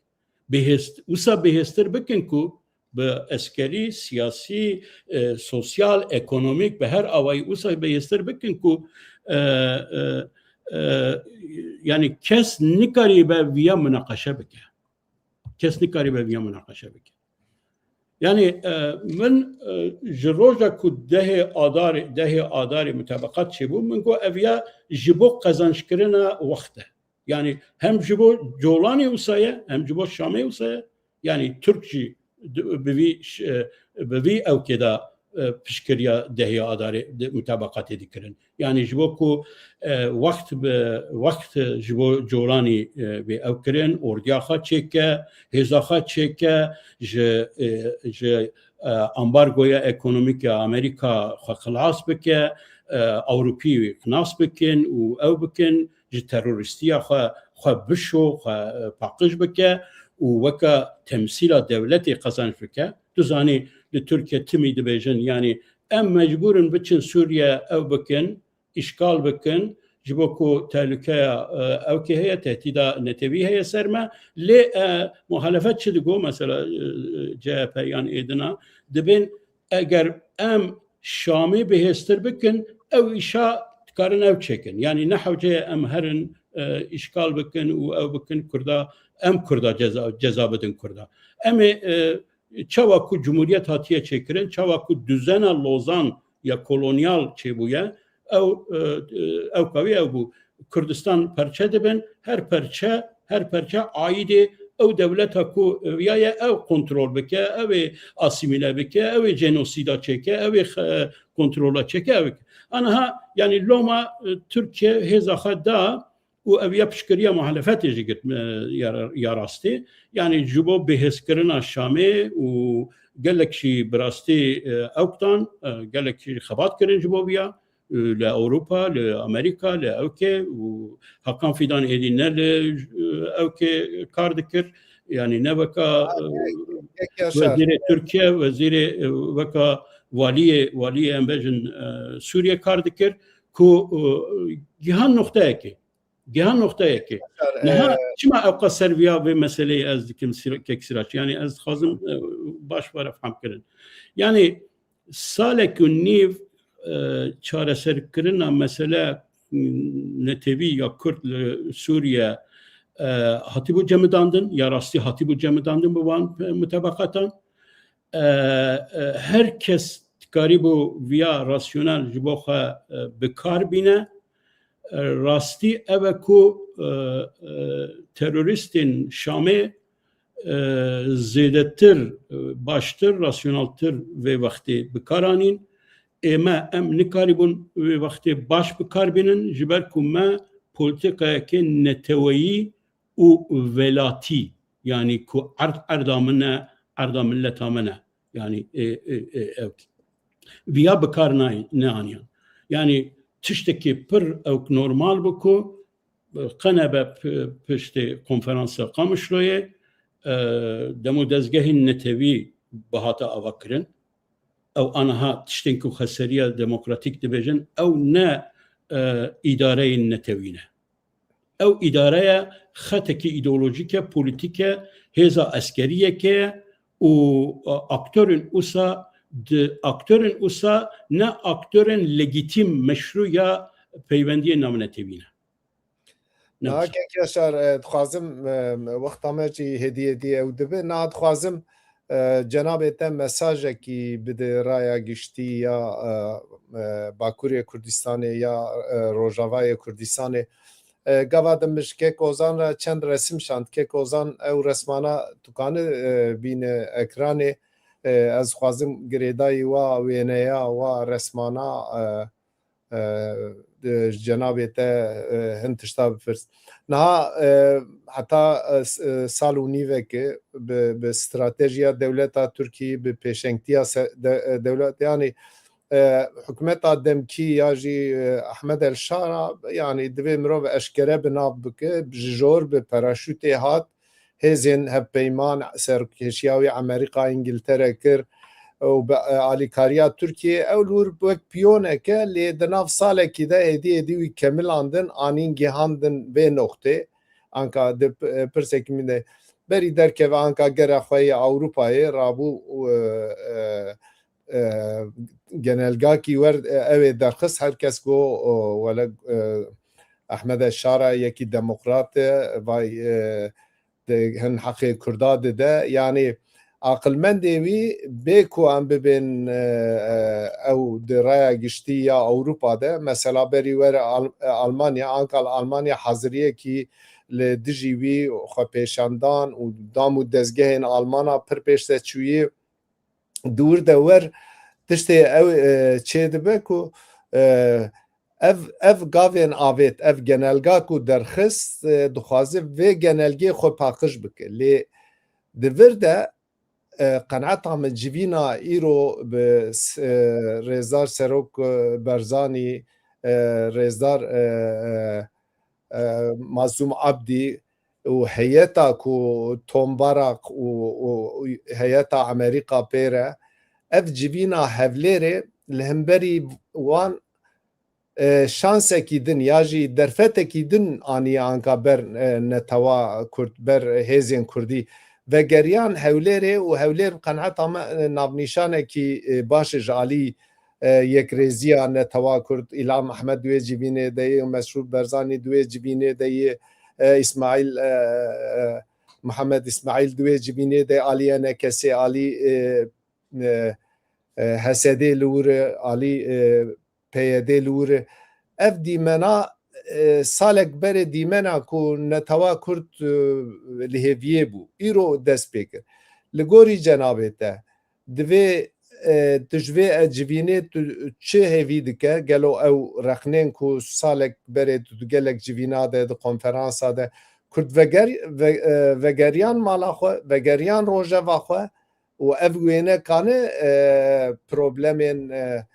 Bihêst-, wisa bihêztir bikin ku bi eskerî, siyasî, e, sosyal, ekonomîk, bi her awayî wisa bihêztir bikin ku, e, e, e, yani kes nikaribe viya munaqeşe bike. Kes nikaribe viya munaqeşe bike. Yani, e, min, e, ji roja ku dehê Adarê, dehê Adarê mutebeqat çêbû, min got ev ya ji bo qezancekirina wext e. Yani hem ji bo Colanê wisa ye, hem ji bo Şamê wisa ye. Yani Tirk jî di-, bi vî ş-, e, bi vî ewkê de, e, piştgiriya dehê Adarê di mutebeqatê dikirin. Yani ji bo ku, e, wext bi, wext ji bo Colanî, e, bê ew kirin, ordiya xwe çêke, hêza xwe çêke, ji, e, ji, e, ambargoya ekonomîk ya Amerîka xwe xilas bike, e, Ewropî nas bikin û ew bikin, ji terorîstiya xwe, xwe bişo, xwe, e, paqij bike û weke temsîla dewletê qezenc bike. Tu zanî li Tirkiye timî dibêjin, yani em mecbûr in biçin Sûriye ew bikin, îşgal bikin, ji bo ku tehlûkeya, e, ewkê heye, tehdîda netewî heye ser me. Lê, e, muhalefet çi digo? Mesela, e, e, C H P yan êdina dibên, eger em Şamê bihêztir bikin, ew îşa dikarin ew çêkin. Yani ne hewce ye em herin, e, îşgal bikin û ew bikin Kurda, em Kurda ceza, ceza bidin Kurda. Em ê, e, çawa ku Cumhuriyet hatiye çêkirin, çawa ku duzena Lozan ya kolonyal çêbûye, ew, e, e, ew kawî ew bû. Kurdistan perçe dibin, her perçe, her perçe aîdê ew dewleta ku viya ye ew kontrol bike, ew ê asîmîle bike, ew ê jenosîda çêke, ew ê xe-, kontrola çêke, ew ê. Aniha, yani loma, e, Tirkiye hêza xwe da û ev ya piştgiriya muhalefetê jî girt, e, ya, ya rastê. Yani ji bo bihêzkirina Şamê û gelek jî bi rastî, e, ewk dan, e, gelek jî xebat kirin ji bo viya, e, li Ewropa, li Amerîka, li ewkê û Hakan Fidan êdî ne li, e, ewkê kar dikir. Yani ne weka, e, Kek Yaşar. Wezîrê Tirkiye, wezîrê, e, weka waliyê, waliyê em bêjin, e, Sûriye kar dikir ku, e, gihan noqteyekê. Gihan noqteyekê. Yaşar, Niha e, çima ewqas ser viya vê meseleyê ez dikim Sira-, Kek Siraç? Yani ez dixwazim, e, baş were fehm kirin. Yani salek û nîv, e, çareserkirina mesele, m, netewî ya Kurd li Sûriye, e, hatîbû cemidandin, ya rastî hatîbû cemidandin bi wan, e, mutebeqatan. E, e, her kes dikarîbû viya rasyonel ji bo xwe, e, bi kar bîne. E, rastî ev e ku, e, e, terorîstên Şamê, e, zêdetir, e, baştir, rasyoneltir vê wextê bi kar anîn. Ê me, em nikarîbûn vê wextê baş bi kar bînin, ji ber ku me polîtîkayeke neteweyî û welatî, yanî ku erd erda min e, erda mileta min e. Yanî, e, e, e, ew viya bi kar nayê, neaniyan. Yanî tiştekî pir ew normal bû ku, e, qe nebe p-, piştê konferansa Qamişloyê, e, dem û dezgehên netewî bihate avakirin. Ew aniha tiştên ku xweseriya demokratîk dibêjin, ew ne, e, îdareyên netewî ne. Ew îdareya xetekî îdeolojîk e, polîtîk e, hêza eskeriyeke ye û, e, aktorên usa di, aktorên usa ne aktorên legîtîm, meşrû ya peywendiyên navnetewî ne. Ne Niha wisa. Kek Yaşar, e, dixwazim, e, wexta me jî hêdî hêdî ew dibe. Niha dixwazim, e, cenabê te mesajekî bide raya giştî ya, e, e, Bakurê Kurdistanê ya, e, Rojavayê Kurdistanê. E, gava din min ji Kek Ozan re çend resim şand. Kek Ozan ew resmana tu kane, e, bîne ekranê. E, ez dixwazim girêdayî wa wêneya, wa resmana, e, e, e, ji cenabê te, e, hin tişta bipirs. Niha, e, heta, e, s-, e, sal û nîvekê bi, bi stratejiya dewleta Tirkiyê, bi pêşengtiya se-, de-, e, dewlet, yanî, e, hikûmeta demkî ya jî, e, Ahmed El Şara, yanî divê mirov eşkere bi nav bike, ji jor bi paraşûtê hat, hêzên hevpeyman serokêşiya wî Amerîka, Îngiltere kir û bi, e, alîkariya Tirkiyê ew li wir wek piyoneke, lê di nav salekî de êdî êdî wî kemilandin, anîn gihandin vê noqtê. Anka di p-, e, pirsekî min de berî derkeve anka gera xwe yê Ewropayê rabû û, e, e, e, genelgakî wer, e, ew ê derxist, her kes got, o, wele, e, Ahmed Şara yekî demokrat e, vay, e, di hin heqê Kurda dide. Yanî aqilmendê wî bê ku em bibên, e, e, ew di raya giştî ya Ewropa de, mesela berî were Al-, e, Almanya, anka li Almanya haziriyekî li dijî wî xwepêşandan û dam û dezgehên Almana pir pêş de çûyî. Di wir de wer tiştê ew, e, çêdibe ku, e, ev, ev gavên avêt, ev genelga ku derxist, e, dixwaze vê genelgê xwe paqij bike. Lê di vir de, e, qenaeta min civîna îro bi s-, e, Rêzdar Serok, e, Barzanî, e, Rêzdar, e, e, e, Mazlûm Abdî û heyeta ku Tom Barak û, û, û heyeta Amerîka pê re, ev civîna Hevlêrê li hemberî wan, e, şansekî din ya jî derfetekî din aniye anka ber, e, netewa Kurd, ber hêzên Kurdî. Vegeriyan Hewlêrê û Hewlêr bi qenaeta me, e, navnîşanekî, e, baş e ji alî, e, yekrêziya netewa Kurd. Îlham Ehmed di wê civînê de ye, Mesrûr Barzanî di wê civînê de ye, e, Îsmaîl, e, e, Mihemed Îsmaîl di wê civînê de, alî E N K S, alî, e, e, e, H S D li wir e, alî, e, P Y D li wir e. Ev dîmena, e, salek berê dîmena ku netewa Kurd, e, li hêviyê bû. Îro dest pê kir. Li gorî cenabê te, divê, e, tu ji vê civînê tu çi hêvî dike? Gelo ew rexnên ku salek berê tu di gelek civîna de, di konferansa de Kurd veger-, ve-, e, vegeriyan mala xwe, vegeriyan rojeva xwe û ev wêne kane, e, problemên, e,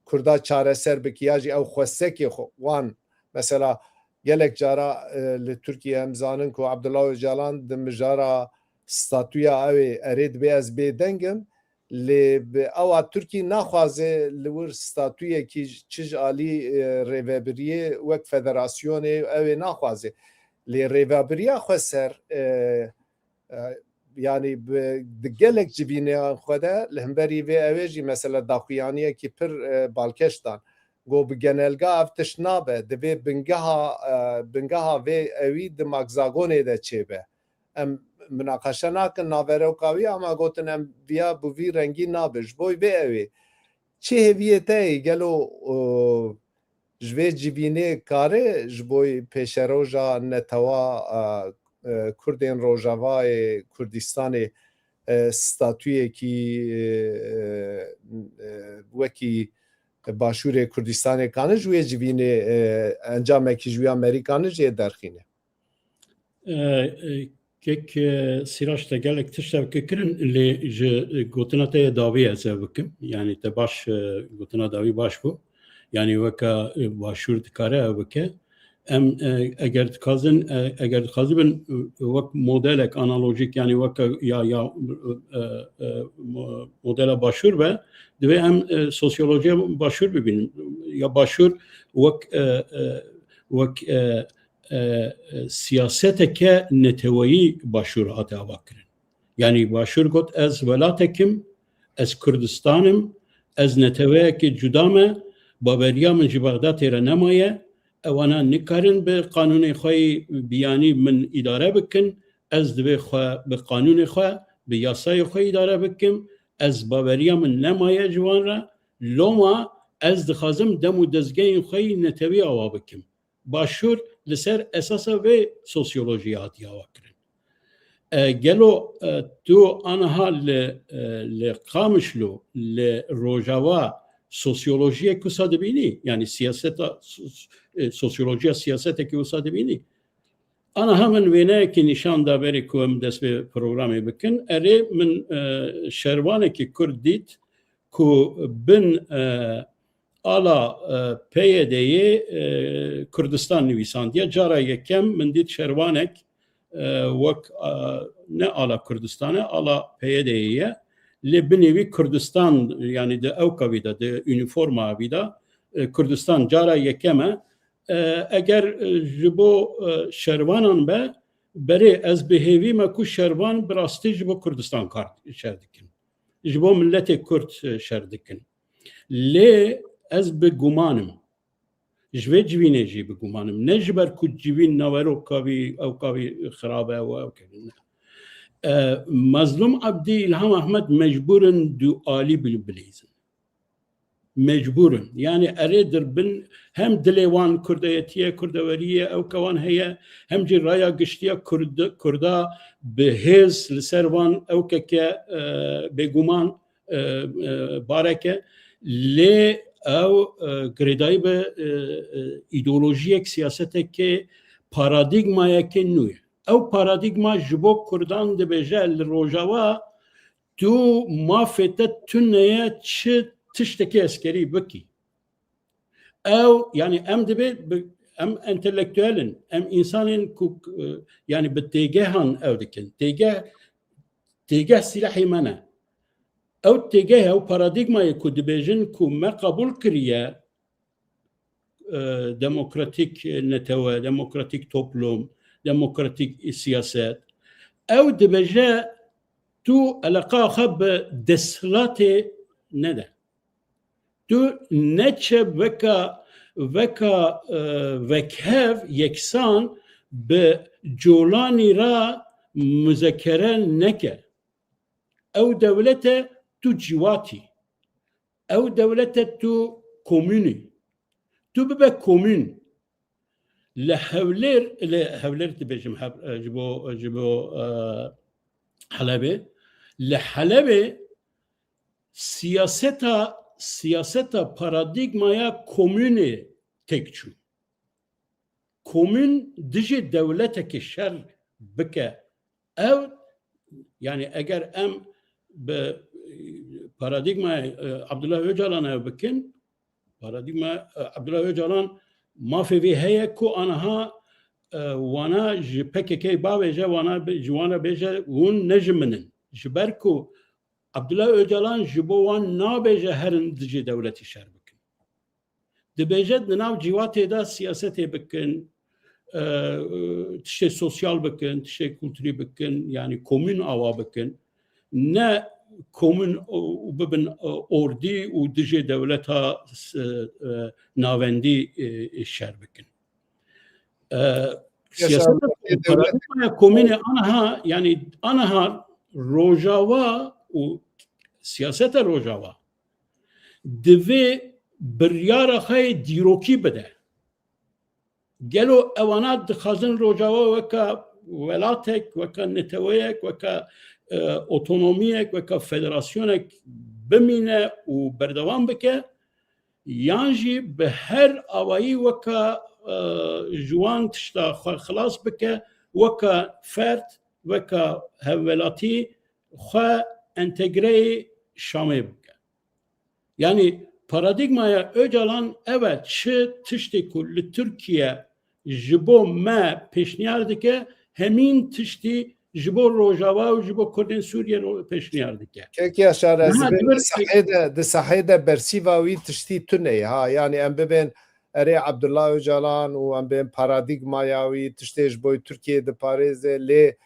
Kurda çareser bike ya jî ew xwestekê xwe wan. Mesela gelek cara, e, li Tirkiye em zanin ku Abdullah Ocalan di mijara statûya ew ê erê dibê ez bêdeng im, lê bi ewa Tirkî naxwaze li wir statûyekî çi ji alî, e, rêvebiriyê wek federasyonê ew ê naxwaze. Lê rêvebiriya xweser, e, e, yanî bi, di gelek civîneyan xwe de li hemberî vê ew ê jî mesela daxuyaniyekî pir, e, balkêş dan. Got bi genelga ev tişt nabe, divê bingeha, e, bingeha vê ewî di Magzagonê de çêbe. Em minaqeşe nakin naveroka wî, ama gotin em viya bi vî rengî nabe. Ji bo vê ew ê çi hêviyê te ye? Gelo, e, ji vê civînê kare ji bo pêşeroja netewa, e, e, Kurdên Rojavayê Kurdistanê, e, statûyekî, e, e, wekî Başûrê Kurdistanê kane ji wê civînê, e, encamekî ji wî ya merî kane jê derxîne? E, e, kek, e, Sîraç, te gelek tişt ev kirin, lê ji, e, gotina te yê dawî ez ev bikim. Yanî te baş, e, gotina dawî baş bû. Yanî weke, e, Başûr dikare ev bike. Em, e, eger dixwazin, e, eger dixwazibin, e, wek modelek analojîk, yanî weke ya, ya, e, e, mo-, modela Başûr be, divê em, e, sosyolojiya Başûr bibînin. Ya Başûr wek, e, e, wek, e, e, e, siyaseteke neteweyî Başûr hate avakirin. Yanî Başûr got, ez welatek im, ez Kurdistan im, ez neteweyekê cuda me, baweriya min ji Bexdatê re nemaye, ewana nikarin bi qanûnê xwe yî biyanî min îdare bikin, ez divê xwe bi qanûnê xwe, bi yasayê xwe îdare bikim, ez baweriya min nemaye ji wan re, loma ez dixwazim dem û dezgehên xwe yî netewî awa bikim. Başûr li ser esasa vê sosyolojiyê hatiye awa kirin. E, gelo, e, tu aniha li, e, li Qamişlo, li Rojava sosyolojiyek wisa dibînî, yanî siyaseta, sos-, e, sosyolojiya siyasetekî wisa dibînî. Ana hemin wêneyekî nîşan da berê ku em dest bi programê bikin. Erê, min, e, şervanekî Kurd dît ku bin, e, ala, e, P Y D'yê, e, Kurdistan nivîsandiye. Cara yekem min dît şervanek, e, wek, e, ne ala Kurdistan e, ala P Y D'yê ye. Lê binê wî Kurdistan, yanî di ewka wî de, di unîforma wî de, e, Kurdistan cara yekem e. E, eger, e, ji bo, e, şervanan be, berê ez bi hêvî me ku şervan bi rastî ji bo Kurdistan kar, şer dikin. Ji bo miletê Kurd, e, şer dikin. Lê ez bi guman im. Ji vê civînê jî bi guman im. Ne ji ber ku civîn naveroka wî, ewka wî xirab e û ew ne. E, Mazlûm Ebdî, Îlham Ehmed mecbûr in du alî bil-, bilîzin. Mecbûr in. Yanî erê dir bin hem dilê wan kurdeyetî ye, kurdewerî ye, ewka wan heye, hem jî raya giştî ya Kurd-, Kurda bi hêz li ser wan ewkeke, e, bêguman, e, e, bareke. Lê ew, e, girêdayî bi, e, e, îdeolojiyek, siyasetekê, paradîgmayeke nû ye. Ew paradîgma ji bo Kurdan dibêje li Rojava tu mafê te tune ye çi tiştekî eskerî bikî. Ew, yanî em dibê bi-, em entelektuel in, em însanên ku, e, yanî bi têgehan ew dikin. Têgeh, têgeh sîlehê me ne. Ew têgeh, ew paradîgmayê ku dibêjin ku me qebûl kiriye, e, demokratîk netewe, demokratîk toplum, demokratîk siyaset. Ew dibêje tu eleqa xwe bi desthilatê nede. Tu neçe veka, veka, e, vekhev yeksan bi colanî re muzekere neke. Ew dewlete tu ciwatî. Ew dewlete tu komûnî. Tu bibe komûn. Li Hewlêr, li Hewlêr dibêjim, Hev-, ji bo, ji bo, e, Helebê. Li Helebê siyaseta, siyaseta paradîgmaya komûnê têk çû. Komûn dijî dewletekê şer bike, ew, yanî eger em bi, e, paradîgmayê, e, Abdullah Ocalan ew bikin, paradîgma, e, Abdullah Ocalan mafê vê heye ku aniha, e, wana ji P K K bavêje, wana bi-, ji wan re bêje, hûn ne ji min in. Ji ber ku Abdullah Ocalan ji bo wan nabêje herin dijî dewletî şer bikin. Dibêje di nav cîwatê de siyasetê bikin, e, tiştê sosyal bikin, tiştê kulturî bikin, yanî komûn awa bikin. Ne komûn û, û bibin, e, ordî û dijê dewleta, e, e, navendî, e, e, şer bikin. E, siyaseta, paradîgmaya komînê aniha, yanî aniha Rojava û siyaseta Rojava divê biryara xwe yê dîrokî bide. Gelo ewana dixwazin Rojava weka welatek, weka neteweyek, weka, e, otonomiyek, weka federasyonek bimîne û berdewam bike? Yan jî bi her awayî weka, e, ji wan tişta xwe xilas bike, weka ferd, weka hevwelatî xwe entegreyê Şamê bike. Yanî paradîgmaya Ocalan ev e, çi tiştê ku li Tirkiye ji bo me pêşniyar dike, hemîn tiştî ji bo Rojava û ji bo Kurdên Sûriyê ro-, pêşniyar dike. Kek Yaşar, ez Niha dibêm di sahê de, di sahê de bersîva wî tiştî tune ye, ha. Yanî em bibên erê Abdullah Ocalan û em bibên paradîgmaya wî, tiştê ji bo Tirkiyeyê diparêze, lê,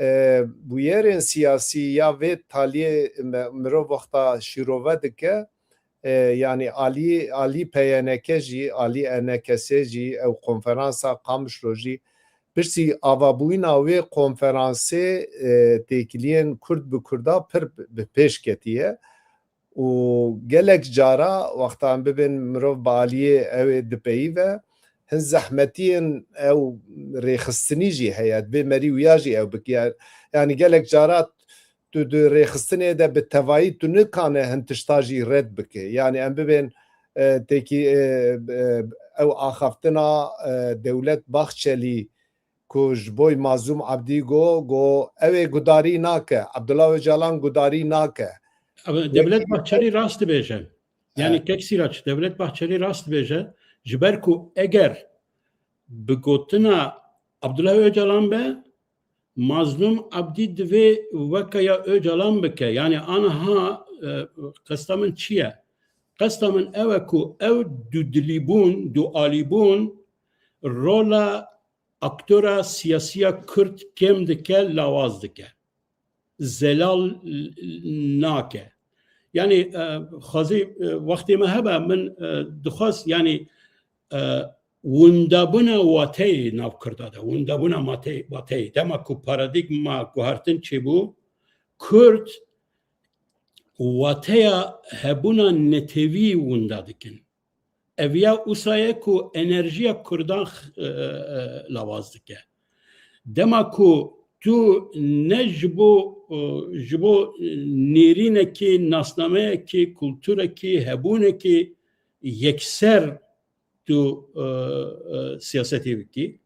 e, bûyerên siyasî ya vê taliyê me-, mirov wexta şîrove dike, e, yanî alî, alî P Y N K jî, alî E N K S jî, ew konferansa Qamişlo jî, pirsî avabûyîna wê konferansê, e, têkiliyên Kurd bi Kurda pir bi pêş ketiye û gelek cara wexta em bibên mirov bi aliyê ew ê dipeyive, hin zehmetiyên ew rêxistinî jî heye, divê merî wiya jî ew bike. Yanî gelek cara tu di rêxistinê de bi tevayî tu nikane hin tişta jî red bike. Yanî em bibên, e, têkî, e, e, ew axaftina, e, Dewlet Bahçelî ku ji bo Mazlûm Abdî got, got ew ê gudarî nake, Abdullah Ocalan gudarî nake. Ama Devlet Bahçelî rast dibêje. Yanî Evet. Kek Sîraç, Devlet Bahçelî rast dibêje, ji ber ku eger bi gotina Abdullah Ocalan be, Mazlûm Abdî divê weke ya Ocalan bike. Yanî aniha, e, qesta min çi ye? Qesta min ew e ku ew dudilîbûn, dualîbûn rola aktora siyasiya Kurd kêm dike, lawaz dike. Zelal nake. Yanî, e, xwezî, e, wextê me hebe, min, e, dixwest, yanî, e, windabûna wateyê nav Kurda de, windabûna mateyê, wateyê. Dema ku paradîgma guhertin çêbû, Kurd wateya hebûna netewî winda dikin. Ev ya usa ye ku enerjiya Kurdan x-, e, e, lawaz dike. Dema ku tu ne ji bo, e, ji bo nêrînekî, nasnameyekî, kulturekî, hebûnekî yekser tu, e, e, siyasetê bikî,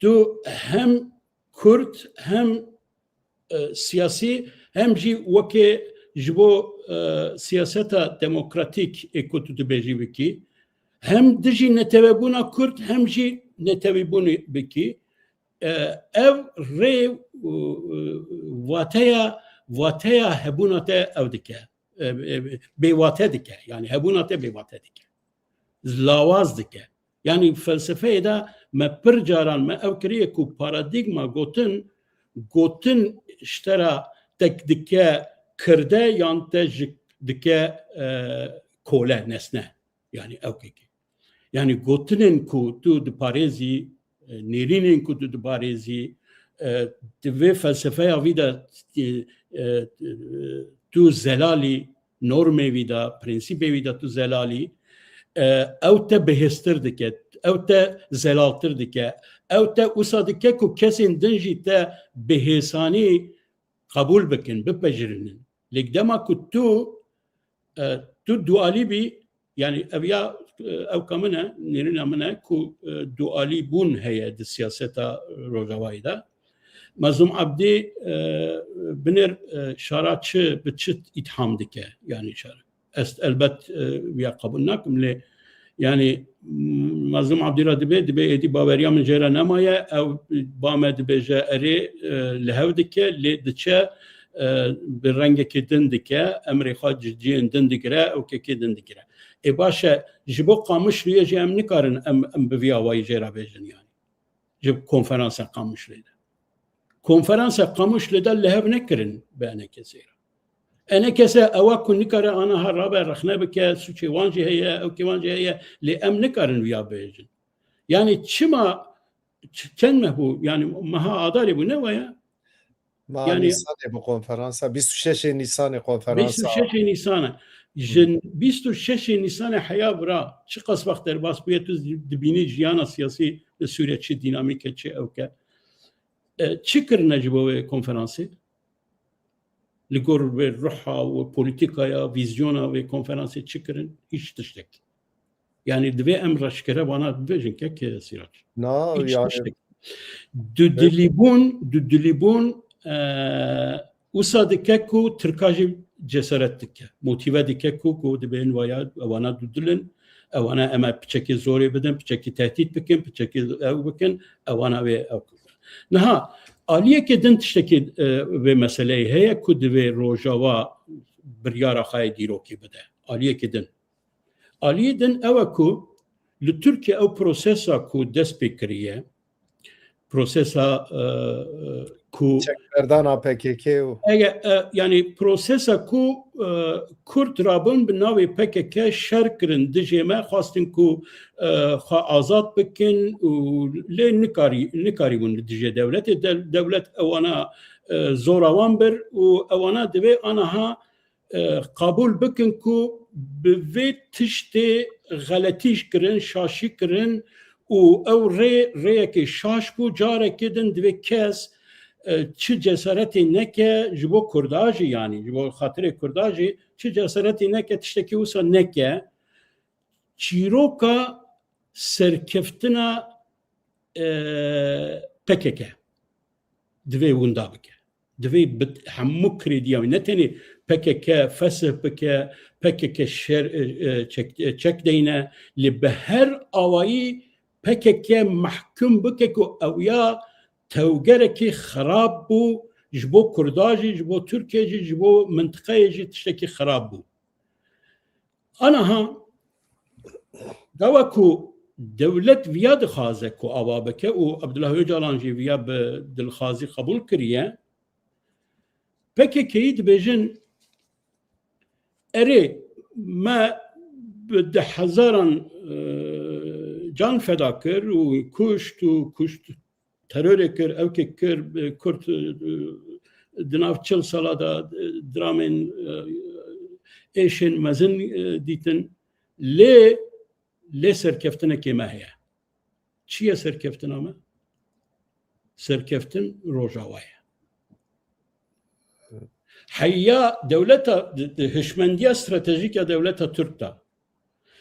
tu hem Kurd hem, e, siyasî hem jî weke ji bo, e, siyaseta demokratîk ê ku tu dibêjî bikî, hem dijî netewebûna Kurd hem jî netewîbûnê bikî. E, ev rê, e, e, wateya, wateya hebûna te ew dike. E, e, bêwate dike. Yanî hebûna te bêwate dike. Lawaz dike. Yanî felsefeyê de me pir caran me ew kiriye ku paradîgma gotin, gotin ji te re tek dike kirde yan te ji dike, e, kole, nesne. Yanî ew kekê. Yanî gotinên ku tu diparêzî, e, nêrînên ku tu diparêzî, e, di vê felsefeya vî de, e, e, tu zelalî, normê vî de, prensîpê vî de tu zelalî, e, ew te bihêztir dike, ew te zelaltir dike, ew te wisa dike ku kesên din jî te bi hêsanî qebûl bikin, bipejirînin. Lê dema ku tu, e, tu dualî bî, yanî ev ya, e, ewka min e, nêrîna min e ku, e, dualîbûn heye di siyaseta Rojavayê de. Mazlûm Abdî, e, binêr, e, şara çi, bi çi îtham dike, yanî şara? Ez elbet, e, ya qebûl nakim, lê yanî, m-, Mazlûm Abdî re dibê, dibê êdî baweriya min jê re nemaye, ew ba me dibêje erê, e, li hev dike, lê diçe, e, bi rengekê din dike, emrê xwe ji cihên din digire, ew kekê din digire. Ê baş e, ji bo Qamişluyê jî em nikarin em, em bi vî awayî jê re bêjin yanî. Ji konferansa Qamişlê de. Konferansa Qamişlê de li hev nekirin bi E N K S re. E N K S ewa ku nikare aniha rabe rexne bike, sûcê wan jî heye, ewkê wan jî heye, lê em nikarin wiya bêjin. Yanî çima, ç-, çend meh bû? Yanî meha Adarê bû, ne waya? Ma Yanî Nîsanê bû konferansa, bîst û şeş Nîsanê konferansa. Bîst û şeş Nîsanê. Ji Hı. bîst û şeş Nîsanê heya vira, çiqas wext derbas bûye, tu dibînî jiyana siyasî li Sûriye çi dînamîk e, çi ewk e. E, çi kirine ji bo wê konferansê? Li gor wê ruha û polîtîkaya, vîzyona wê konferansê çi kirin? Hîç tiştek. Yanî divê em reşkere vana bibêjin, kek Sîrac. Na, Hîç yani tiştek. Dudilîbûn, dudilîbûn, e, wisa dike ku Tirka jî cesaret dike. Motîve dike ku, ku dibên waya, ewana dudilin, ewana em ê piçekî zorê bidin, piçekî tehdît bikin, piçekî ew bikin, ewana wê ew bikin. Niha aliyekê din tiştekî, e, vê meseleyê heye ku divê Rojava biryara xwe yê dîrokê bide. Aliyekê din. Aliyê din ew e ku li Tirkiye ew prosesa ku dest pê kiriye, prosesa, e, e, ku Çekberdana P K K û Ege, e, yanî prosesa ku, e, Kurd rabin bi navê P K K şer kirin dijê me, xwestin ku, e, xwe azad bikin û lê nikarî-, nikarîbûn li dijê dewletê. De-, dewlet ewana, e, zora wan bir û ewana divê aniha, e, qebûl bikin ku bi vê tiştê xeletî kirin, şaşî kirin û ew rê, rêyekê şaş bû, carekê din divê kes, e, çi cesaretê neke ji bo Kurda jî, yanî ji bo xatirê Kurda jî çi cesaretê neke, tiştekî wisa neke. Çîroka serkeftina, e, P K K divê winda bike. Divê bi hemû krediya wî, ne tenê P K K fesih bike, P K K şer, e, e, çek, e, çek deyne, lê bi her awayî P K K mehkum bike ku ew ya tewgerekî xirab bû, ji bo Kurda jî, ji bo Tirkiye jî, ji bo mintiqeyê jî tiştekî xirab bû. Aniha, dawa ku dewlet viya dixwaze ku ava bike û Abdullah Ocalan jî viya bi dilxwazî qebûl kiriye, P K K'yî dibêjin, erê, me bi deh hezaran, e, can feda kir û kuşt û kuşt terorê kir, ewkê kir, e, Kurd, e, di nav çil sala de, e, dramên, e, êşên mezin, e, dîtin. Lê, lê serkeftinekê me heye. Çi ye serkeftina me? Serkeftin Rojava ye. Heya dewleta, di, di hişmendiya stratejîk ya dewleta Tirk de,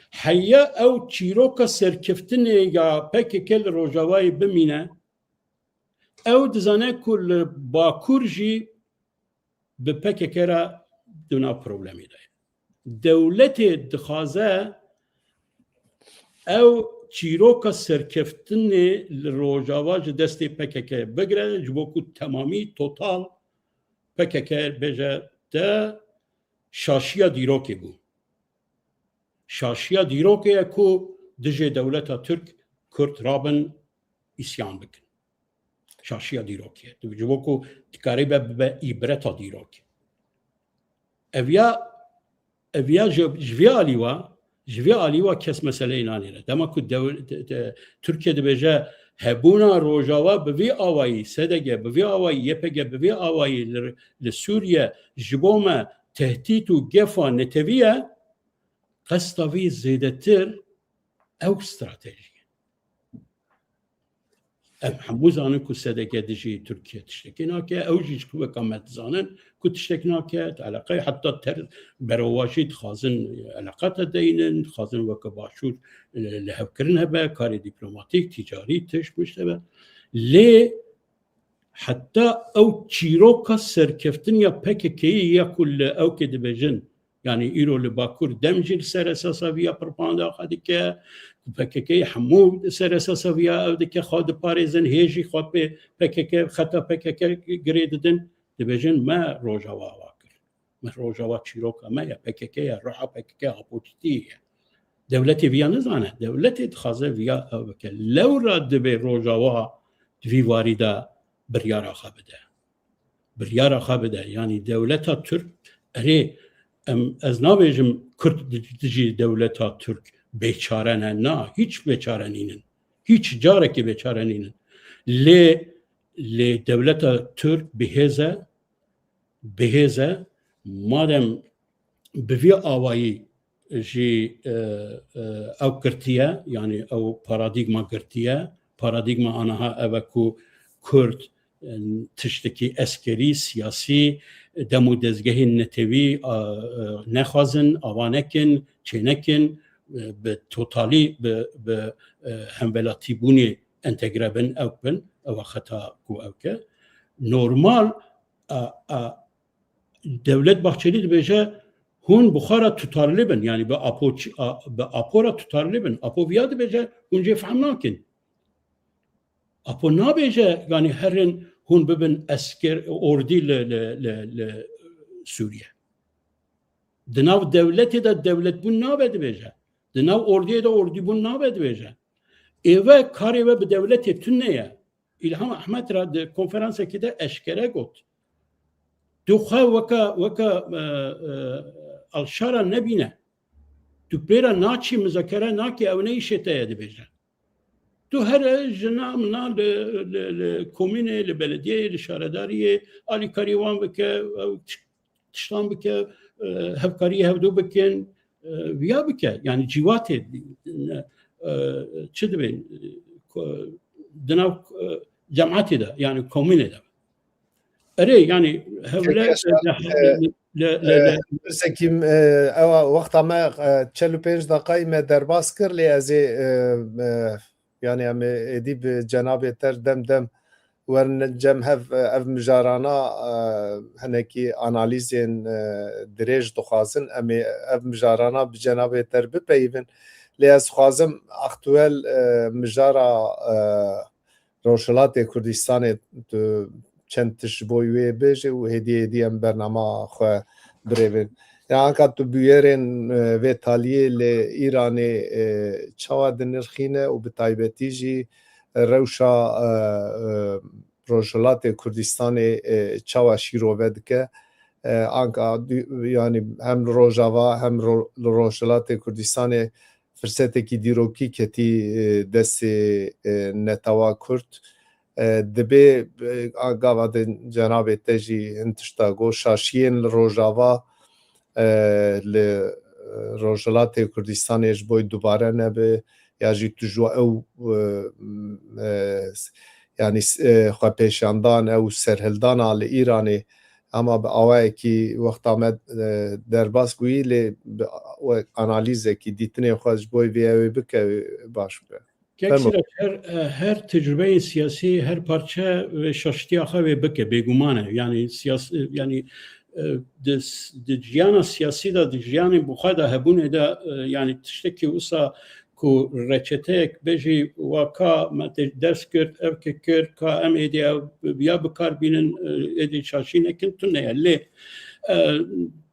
heya ew çîroka serkeftinê ya P K K li Rojavayê bimîne, ew dizane ku li Bakur jî bi P K K re di nav problemê de ye. Dewletê dixwaze ew çîroka serkeftinê li Rojava ji destê P K K bigire, ji bo ku temamî, total, P K K bêje te şaşiya dîrokê bû. Şaşiya dîrokê ye ku dijê dewleta Tirk Kurd rabin îsyan bikin. Şaşiya dîrokê ye. Ji bo ku dikarîbe bibe îbreta dîrokê. Ev ya, ev ya ji, ji vê alî wa, ji vê alî wa kes meseleyê nanêre. Dema ku dew-, de, de, Tirkiye dibêje, hebûna Rojava bi vî awayî, S D G bi vî awayî, Y P G bi vî awayî li, li Sûriye ji bo me tehdît û gefa netewî ye, qesta vî zêdetir ew stratejî ye. Em hemû zanin ku S D G dijî Tirkiye tiştekî nake, ew jî ji weka me dizanin ku tiştek nake, eleqe heta ter berovajî dixwazin eleqata deynin, dixwazin weke başûr, e, lihevkirin hebe, karê dîplomatîk, tîcarî, tişt, mişt hebe. Lê heta ew çîroka serkeftin ya P K K'yî ya ku li ewkê dibêjin, yanî îro li Bakur dem jî li ser esasa viya propaganda xwe dike, ku P K K hemû ser esasa viya ew dike, xwe diparêzin, hê jî xwe pê P K K, xeta P K K girê didin, dibêjin me Rojava ava kir. Me Rojava çîroka me ye, P K K ye, ruha P K K apoçitî ye. Dewletê viya nizane. Dewletê dixwaze viya ew bike. Lewra dibê Rojava di vî warî de biryara xwe bide. Biryara xwe bide. Yanî dewleta Tirk, erê, em, ez nabêjim Kurd di-, dijî dewleta Tirk bêçare ne. Na, hîç bêçare nînin. Hîç carekê bêçare nînin. Lê, lê dewleta Tirk bihêz e, bihêz e, madem bi vî awayî jî, e, e, ew girtiye, yanî ew paradîgma girtiye, paradîgma aniha ev e ku Kurd, e, tiştekî eskerî, siyasî, dem û dezgehên netewî, a, e, nexwazin, ava nekin, çênekin, e, bi totalî, bi, bi, e, hemwelatîbûnê entegre bin, ewk bin, ew e xeta ku ewk e. Normal, a, a, Dewlet Bahçelî dibêje, hûn bi xwe re tutarli bin, yanî bi Apo ç-, a, bi Apo re tutarli bin. Apo viya dibêje, hûn jê fehm nakin. Apo nabêje, yanî herin hûn bibin esker, ordî li, li, li, li Sûriye. Di nav dewletê de dewletbûn nabe dibêje. Di nav ordiyê de ordîbûn nabe dibêje. Êve karê we bi dewletê tune ye. Îlham Ehmed re di konferansekê de eşkere got. Tu xwe weke, weke, e, e, Al-Şara nebîne. Tu pê re naçî, muzakere nakî, ew ne îşê te ye dibêje. Tu here jina mina li, li, li komînê, li belediyeyê, li şaredariyê alîkarî wan bike, ew tiştan bike, e, hevkariyê hevdû bikin, e, viya bike. Yanî cîvatê, e, çi dibê, e, ko-, di nav, e, cemaetê de, yanî komînê de. Erê, yani hevle Peki, le- le- le- le- Pirsek, e, ewa wexta me, e, çel û pênc deqayî me derbas kir, lê ez ê, e, e, yani em ê êdî bi cenabê te dem dem werin cem hev, e, ev mijarana, e, hinekî analîzên, e, dirêj dixwazin. Em ê ev mijarana bi cenabê te bipeyivin. Lê ez dixwazim aktuel, e, mijara, e, Rojhilatê Kurdistanê tu çend tişt ji bo wê bêje û hêdî hêdî em bernama xwe birêvin. Ya anka tu bûyerên, e, vê taliyê li Îranê, e, çawa dinirxîne û bi taybetî jî rewşa, e, e, Rojhilatê Kurdistanê, e, çawa şîrove dike? E, anka du- yani hem li Rojava hem ro- li Rojhilatê Kurdistanê firsetekî dîrokî ketî, e, destê, e, netewa Kurd. E, dibê, e, a gava de cenabê te jî hin tişta got, şaşiyên li Rojava, e, li, e, Rojhilatê Kurdistanê ji bo dubare nebe, ya jî tu ji ew, e, e, yani, e, xwepêşandan, ew serhildana li Îranê, ama bi awayekî wexta me, e, derbas bûyî, lê bi, we analîzekî, dîtinê xwe ji bo vê ew ê bike, baş bike. Kek Fermo. Sirac, her, e, her tecrübeyên siyasî, her parçe ve şaştiya xwe vê bike, bêguman e. Yani siyas-, e, yani, e, di, di ciyana siyasî de, di ciyanê bi xwe de hebûnê de, e, yani tiştekî wisa ku reçeteyek bêjî waka me te ders kir, ev ke kir, ka em êdî ev ya bi kar bînin, e, êdî şaşî nekin, tune ye. Lê, e,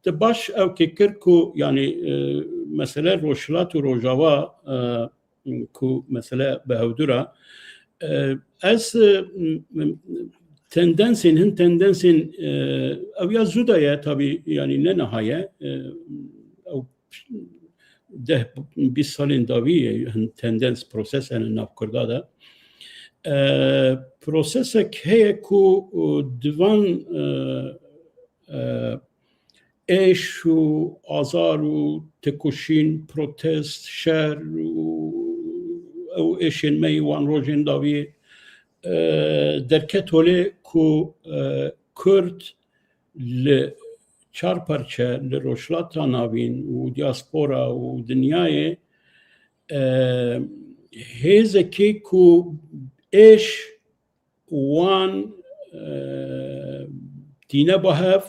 te baş ew ke kir ku, yani, e, mesele Rojhilat û Rojava, e, ku mesele bi hevdû re, e, ez, e, m-, m-, tendensên, hin tendensên, e, ew ya zû de ye, tabî, yani ne niha ye, e, ew deh bîst salên dawî ye, hin tendens, proses hene nav Kurda de. E, prosesek heye ku, e, di van, e, e, êş û azar û tekoşîn, protest, şer û ew êşên me yê wan rojên dawî, e, derket holê ku, e, Kurd li çar parçe, li Rojhilata Navîn û diaspora û dinyayê, e, hêzekê ku êş wan, e, tîne ba hev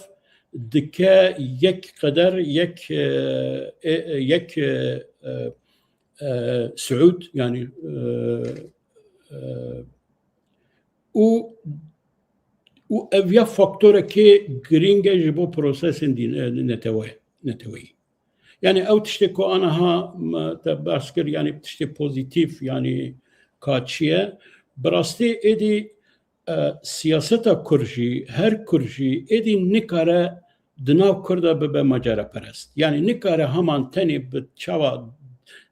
dike yek qeder, yek, e, e, e, yek, e, e, e, siûd, yani, e, e, û, û ev ya faktorekê girîng e ji bo prosesên dîn, e, netewe-, neteweyî. Yani ew tiştê ku aniha me te behs kir, yani tiştê pozîtîf, yani ka çi ye? Bi rastî êdî, e, siyaseta Kurd jî, her Kurd jî êdî nikare di nav Kurda bibe maceraperest. Yani nikare heman tenê bi çawa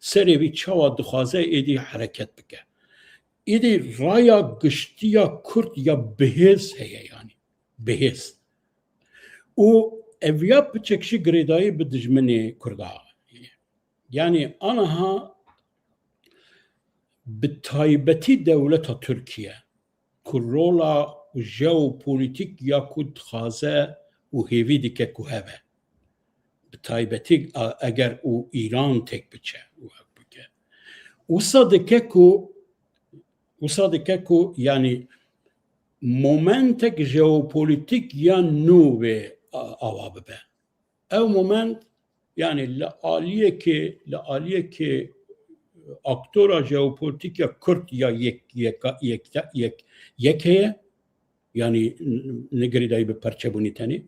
serê wî çawa dixwaze êdî hereket bike. Êdî raya giştî ya Kurd ya bihêz heye, yani bihêz. Û ev ya piçek jî girêdayî bi dijminê Kurda. Yani aniha bi taybetî dewleta Tirkiye ku rola jeopolîtîk ya ku dixwaze û hêvî dike ku hebe. Bi taybetî, a, eger û Îran têk biçe û ev bike. Wisa dike ku, wisa dike ku, yani momentek jeopolîtîk ya nû wê, a, ava bibe. Ew moment, yani li aliyekê, li aliyekê aktora jeopolîtîk ya Kurd ya yek, yek, yek, yek, yek heye, yani n-, ne girêdayî bi perçebûnî tenê.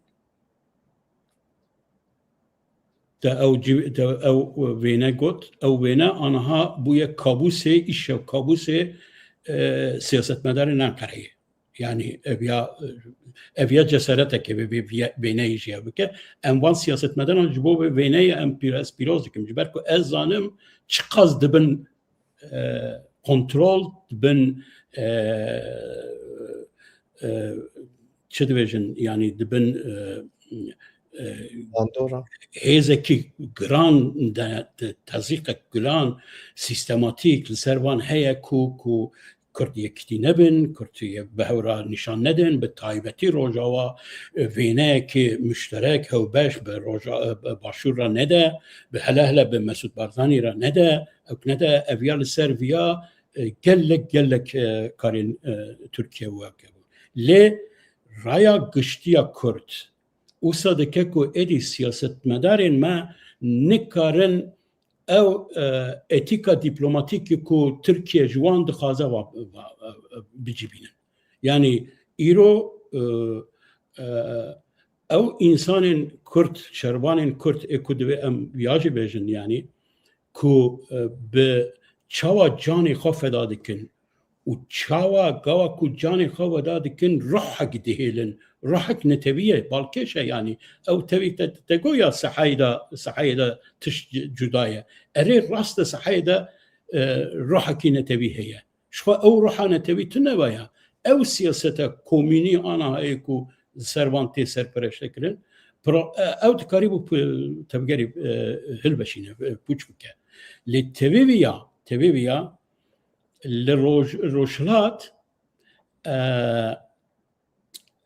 Te ew cî-, te ew wêne got, ew wêne aniha bûye kabûsê, îşev kabûsê, e, siyasetmedarên Enqereyê. Yani ev ya, ev ya cesareteke vê, vê, vê, vêneyê jî ev bike. Em van siyasetmedaran ji bo vê vêneyê em pîr-, ez pîroz dikim. Ji ber ku ez zanim çiqas dibin, e, kontrol, dibin, e, e, çi dibêjin, yani dibin, e, e, Bandora. Hêzekî giran de, de, tezîqek giran, sîstematîk li ser van heye ku, ku Kurd yekîtî nebin, Kurd ye-, bi hev re nîşan nedin, bi taybetî Rojava, e, wêneyekê muşterek, hewbeş bi Roja-, e, bi Başûr re nede, bi hele hele bi Mesûd Barzanî re nede, ewk nede, ev ya li ser viya, e, gelek, gelek, e, karên, e, Tirkiye û ewke bû. Lê raya giştiya Kurd, wisa dike ku êdî siyasetmedarên me nikarin ew, e, etîka dîplomatîkê ku Tirkiye ji wan dixwaze va, va, e, bicîbînin. Yanî îro, e, e, ew însanên Kurd, şervanên Kurd ê ku divê em ya jî bêjin, yanî ku, e, bi çawa canê xwe feda dikin û çawa gawa ku canê xwe feda dikin ruhek dihêlin, ruhek netewî ye, balkêş e yanî. Ew tevî te, te got ya sehayê de, sehayê de tişt c-, cuda ye. Erê rast e sehayê de, e, ruhekî netewî heye. Ji xwe ew ruha netewî tune ve ya. Ew siyaseta komînî ana heye ku li ser van tê serpereştekirin. Pro-, e, ew dikarîbû pi-, tevgerî, e, hilveşîne, e, pûç bike. Lê tevî viya, tevî viya li Roj-, Rojhilat, e,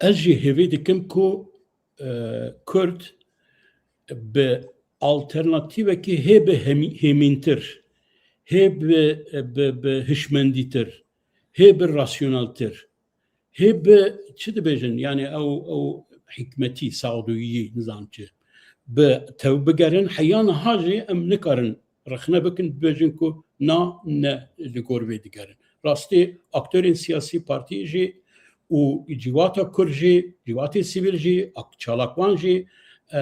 ez jî hêvî dikim ku, e, Kurd bi alternatîvekî hê bi hemî-, hêmîntir, hê bi, bi, bi hişmendîtir, hê bi rasyoneltir, hê bi çi dibêjin, yanî ew, ew hikmetî, sağduyuyî, nizam çi, bi tev bigerin, heya niha jî em nikarin rexne bikin, bibêjin ku na, ne li gor vê digerin. Rastî aktorên siyasî, partî jî û civata Kurd jî, civatê sivîl jî, ak-, çalakvan jî, e,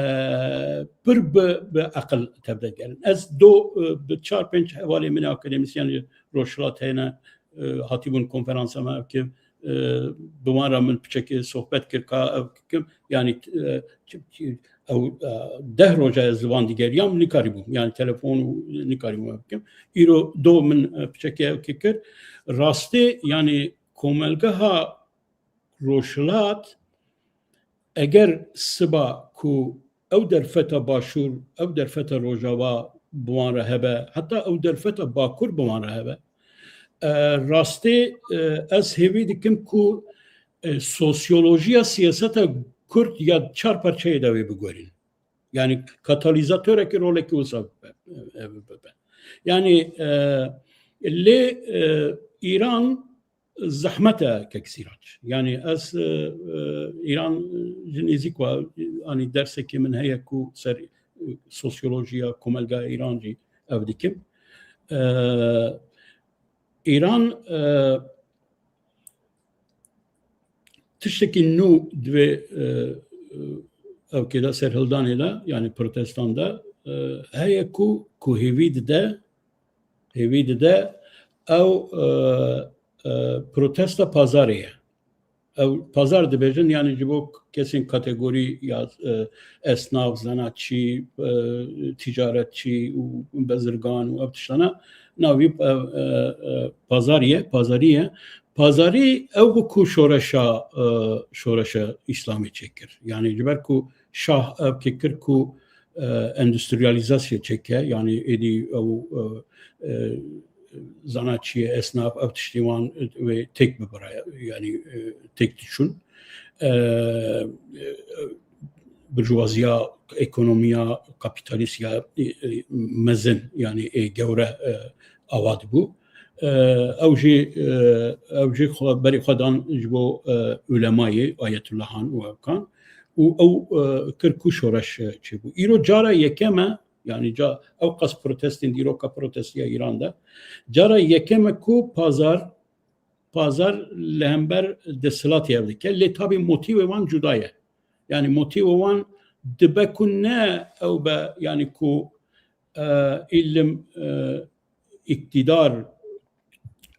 pir bi, bi eqil tevde digerin. Ez do, e, bi çar pênc hevalê min akademîsyen ji Rojhilat hene, e, hatîbûn konferansa me, ev ki, e, bi wan re min piçekê sohbet kir, ka ev kim, yanî, e, çi, çi, ew, e, deh roja ez li van digeriyam, nikarîbûm. Yanî telefon û nikarîbûm ev bikim. Îro do min, e, piçekê ev ki kir. Rastê, yanî komelgeha Rojhilat, eger siba ku ew derfeta Başûr, ew derfeta Rojava bi wan re hebe, heta ew derfeta Bakur bi wan re hebe, e, rastê, e, ez hêvî dikim ku, e, sosyolojiya siyaseta Kurd ya çar parçeyê de wê biguherîn. Yanî katalizatorekî, rolekî wisa bibe, e, bibe. Yanî, e, lê, e, Îran zehmet e kek Sîrac. Yanî ez, e, e, Îran, e, ji nêzîk ve, e, anî dersekê min heye ku ser, e, sosyolojiya komelga Îran jî ev dikim. E, Îran, e, tiştekî nû divê, e, e, ew kê de serhildanê de, yanî protestan de, e, heye ku, ku hêvî dide, hêvî dide ew, e, e, protesta pazarê ye. Ew pazar dibêjin, yanî ji bo kesên kategorî ya, e, esnaf, zanaatçî, e, ticaretçî û bezirgan û ev tiştana navî, e, e, e, pazarî ye, pazarî ye. Pazarî ew bû ku şoreşa, e, şoreşa Îslamê çêkir. Yanî ji ber ku şah ev kê kir ku, e, endustryalizasyon çêke, yanî êdî ew, e, e, zanaatçiyê, esnaf, ev tiştê wan, e, wê têk bibire, yanî, e, têk diçûn. E, e, burjuwaziya, ekonomiya kapîtalîst ya, e, e, mezin, yanî ê gewre, e, ava dibû. E, ew jî, e, ew jî xwe, berê xwe dan ji bo, e, ulemayê, ayetullahan û ew kan. Û ew, e, kir ku şoreş, e, çêbû. Îro cara yekem e, yanî ca, ew qas protestên dîroka protestiya Îran de. Cara yekem e ku pazar, pazar li hember desthilatê ev dike. Lê tabî motîvê wan cuda ye. Yanî motîvê wan dibe ku ne ew be, yanî ku, e, îlim, e, îktidar,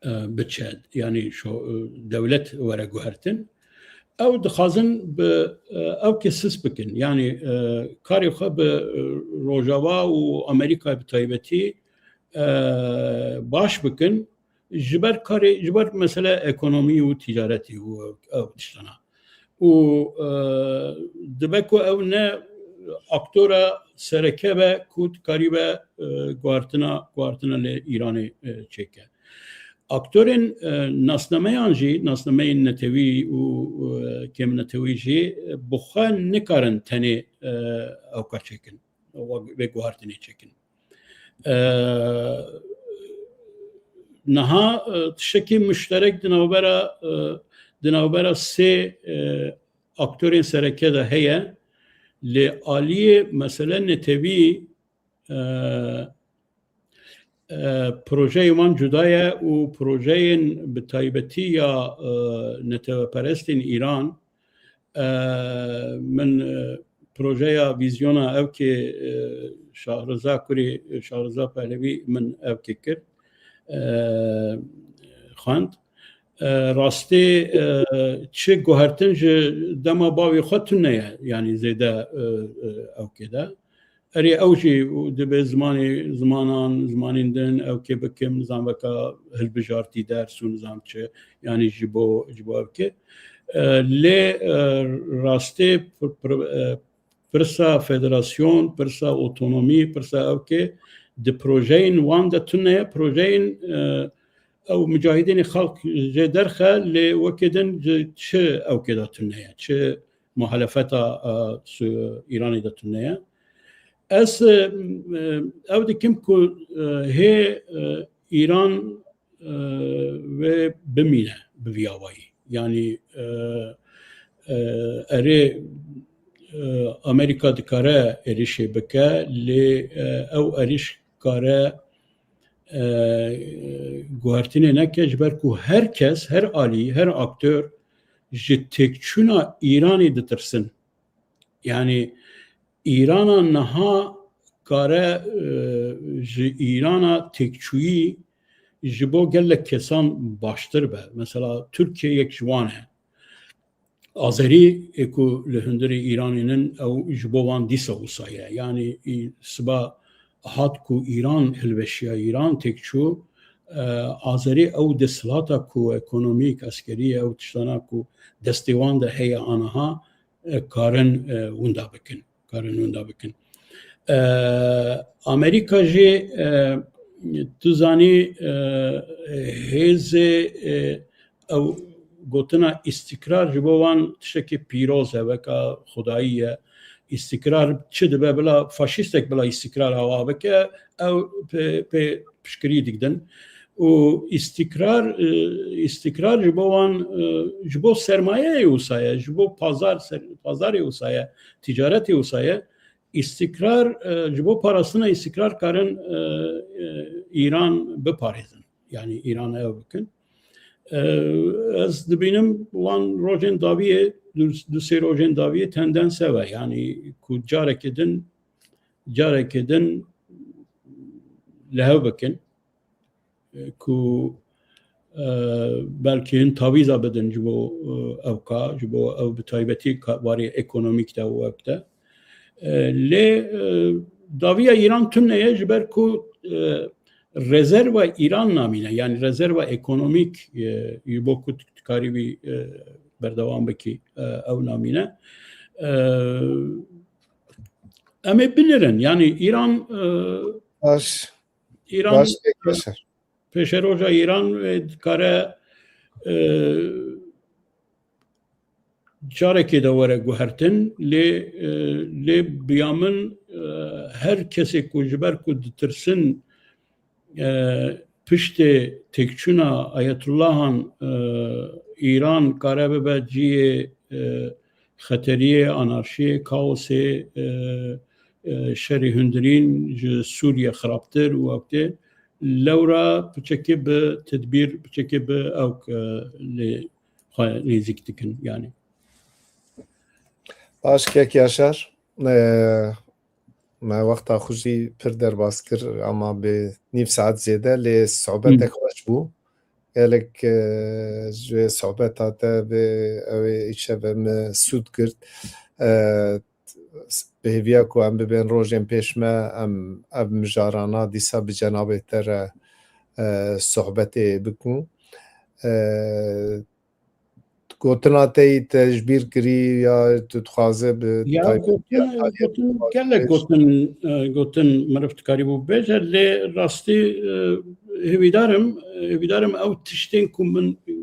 e, biçe, yanî şo, e, dewlet were guhertin. Ew dixwazin bi, e, ew kê sis bikin. Yanî, e, karê xwe bi, e, Rojava û Amerîkayê bi taybetî, e, baş bikin. Ji ber karê, ji ber mesele ekonomî û ticaretî û ew, ew tiştana. Û, e, dibe ku ew ne aktora sereke be ku dikarîbe, e, guhartina, guhartina li Îranê, e, çêke. Aktorên e, nasnameyan jî, nasnameyên netewî û e, kêmnetewî jî e, bi xwe nikarin tenê e, ewka çêkin, vê guhartinê çêkin. E, niha e, tiştekî muşterek di navbera e, di navbera sê e, aktorên sereke de heye, lê aliyê mesele netewî e, e, projeyê wan cuda ye û projeyên bi taybetî ya e, neteweperestên Îran, e, min e, projeya vîzyona ewkê e, Şahriza kurê Şahriza Pehlevî min ewkê kir, e, xwend. E, rastî e, çi guhertin ji dema bavê xwe tune ye, yanî zêde e, e, ewkê de. Erê ew jî dibe zimanê, zimanan, zimanên din ew kê bikim, zanveka hilbijartî ders û nizam çi, yanî ji bo, ji bo ev kê. E, lê e, rastê pir-, pir-, e, pirsa federasyon, pirsa otonomî, pirsa ew kê di projeyên wan de tune ye, projeyên e, ew mucahidênê xelk jê derxe, lê wekê din ji çi ew kê de tune ye, çi muhalefeta e, Su-, Îranê de tune ye. Ez e, e, ew dikim ku e, hê e, Îran e, wê bimîne bi vî awayî. Yanî e, e, erê e, Amerîka dikare êrişê bike, lê e, ew êriş kare e, guhertinê neke, ji ber ku her kes, her alî, her aktor ji têkçûna Îranê ditirsin. Yanî Îrana niha kare e, ji Îrana têkçûyî ji bo gelek kesan baştir be. Mesela Tirkiye yek ji wan e. Azerî ê ku li hundirê Îranê nin, ew ji bo wan dîsa wisa ye. Yanî siba hat ku Îran hilweşiya, Îran têk çû, e, Azerî ew desthilata ku ekonomîk, eskerî, ew tiştana ku destê wan de heye aniha, e, karin e, winda bikin. Karin winda bikin. E, Amerîka jî e, tu zanî e, hêzê e, ew gotina îstîkrar ji bo wan tiştekî pîroz e, weka xwedayî ye. Îstîkrar çi dibe, bila faşîstek bila îstîkrar awa bike, ew pê, pê piştgirî digdin. Û îstîkrar, e, îstîkrar ji bo wan, e, ji bo sermayeyê wisa ye, ji bo pazar, ser-, pazarê wisa ye, ticaretê wisa ye. Îstîkrar, e, ji bo parastina îstîkrar karin e, e, Îran biparêzin. Yanî Îran ew bikin. E, ez dibînim wan rojên dawiyê, du, du sê rojên dawiyê tendens ev e. Yanî ku carekê din, carekê din li hev bikin. E, ku e, belkî hin tavîza bidin ji bo e, ewka, ji bo ew bi taybetî ka-, warê ekonomîk de û ew de. E, lê e, dawiya Îran tune ye, ji ber ku e, rezerva Îran namîne, yanî rezerva ekonomîk e, ji bo ku tu dikarî wî e, berdewam bikî, e, ew namîne. E, em ê binirin, yanî Îran e, Baş, Îran baş, e, pêşeroja Îran e, dikare e, carekê de were guhertin, lê e, lê biya min e, her kesê ku ji ber ku ditirsin e, piştê têkçûna Ayetullahan e, Îran kare bibe cihê e, xeteriyê, anarşiyê, kaosê, e, e, şerê hundirîn ji Sûriye xirabtir û ew tê. Lewra piçekê bi tedbîr, piçekê bi ewk e, lê xwe nêzîk dikin, yanî. Baş, kek Yaşar. E, me wexta xwe jî pir derbas kir, ama bi nîv saet zêde, lê sohbetek xweş bû. Gelek e, ji vê sohbeta te bi ew ê îşeve me sûd girt. E, bi hêviya ku em bibên rojên pêş me, em ev mijarana dîsa bi cenabê te re e, sohbetê bikin. E, gotina te yî te ji bîr kirî ya tu dixwaze bi Ya taybet gotin, ya aliyê gotin, gelek gotin, e, gotin meriv dikarî bû bêje, lê rastî, e, hêvîdar im, hêvîdar im ew tiştên ku min, e,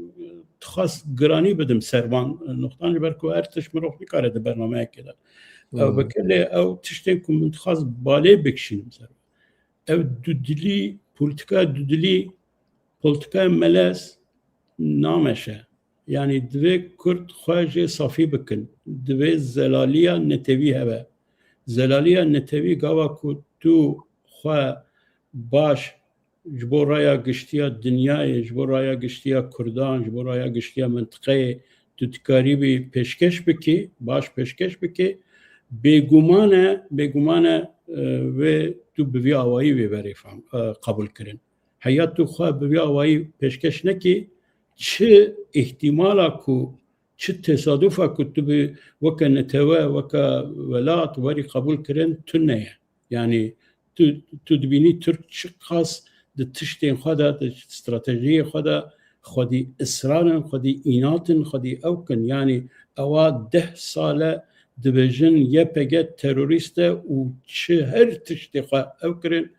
dixwast giranî bidim ser van, e, noqtan, ji ber ku her tişt mirov nikare di bernameyekê de ew Hmm. bike, lê ew tiştên ku min dixwast balê bikişînim ser. Ev dudilî, polîtika dudilî, polîtikaya melez nameşe. Yanî divê Kurd xwe jê safî bikin. Divê zelaliya netewî hebe. Zelaliya netewî gava ku tu xwe baş ji bo raya giştiya dinyayê, ji bo raya giştiya Kurdan, ji bo raya giştiya mintiqeyê tu dikarîbî pêşkeş bikî, baş pêşkeş bikî, bêguman e, bêguman e, e, wê tu bi vî awayî wê berê fam, e, qebûl kirin. Heya tu xwe bi vî awayî pêşkeş nekî, çi îhtîmala ku, çi tesadûfa ku tu bi weke netewe, weke welat werî qebûl kirin, tune ye. Yanî tu, tu dibînî Tirk çiqas di tiştên xwe de, di stratejiyê xwe de xwedî israr in, xwedî înat in, xwedî ew kin. Yanî ewa deh sal e dibêjin Y P G terorîst e û çi her tiştê xwe ew kirin,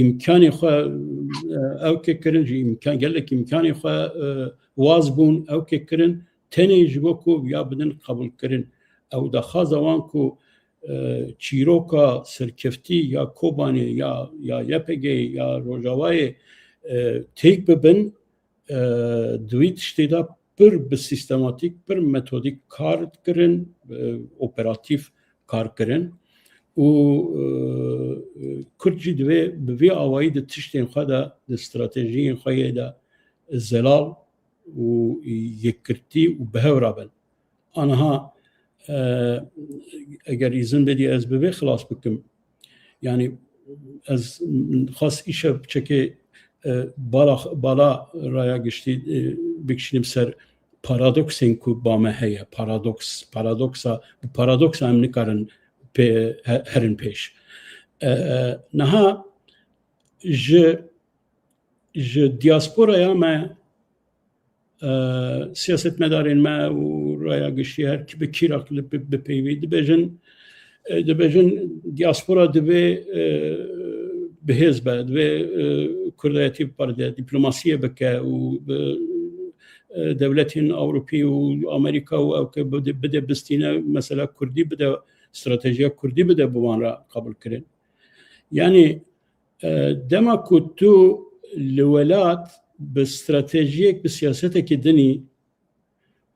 îmkanê xwe, e, ew kê kirin, ji îmkan, gelek îmkanê xwe, e, waz bûn, ew kê kirin, tenê ji bo ku ya bidin qebûlkirin. Ew daxwaza wan ku, e, çîroka serkeftî ya Kobanê, ya, ya Y P G, ya Rojavayê, e, têk bibin, e, di wî tiştê de pir bi sîstematîk, pir metodîk kar kirin, e, operatîf kar kirin û, e, Kurd jî divê bi vî awayî di tiştên xwe de, di stratejiyên xwe yê de zelal û yekgirtî û bi hev re bin. Aniha, e, eger îzin bidî ez bi vê xilas bikim. Yanî ez xwest îşev çekê, e, bala, bala raya giştî, e, bikişînim ser paradoksên ku ba me heye. Paradoks, paradoksa, bi paradoksa em nikarin pê, he-, herin pêş. E, e, niha ji, ji diasporaya me, e, siyasetmedarên me û raya giştî her ki bi kî re li bi, bi peyvî dibêjin, e, dibêjin diaspora divê, e, bihêz be, divê, e, kurdayetî biparêze, dîplomasiyê bike û bi, e, dewletên Ewropî û Amerîka û ew ke bide, bide bistîne, mesela kurdî bide, stratejiya kurdî bide bi wan re qebûl kirin. Yanî, e, dema ku tu li welat bi stratejiyek, bi siyasetekî dinî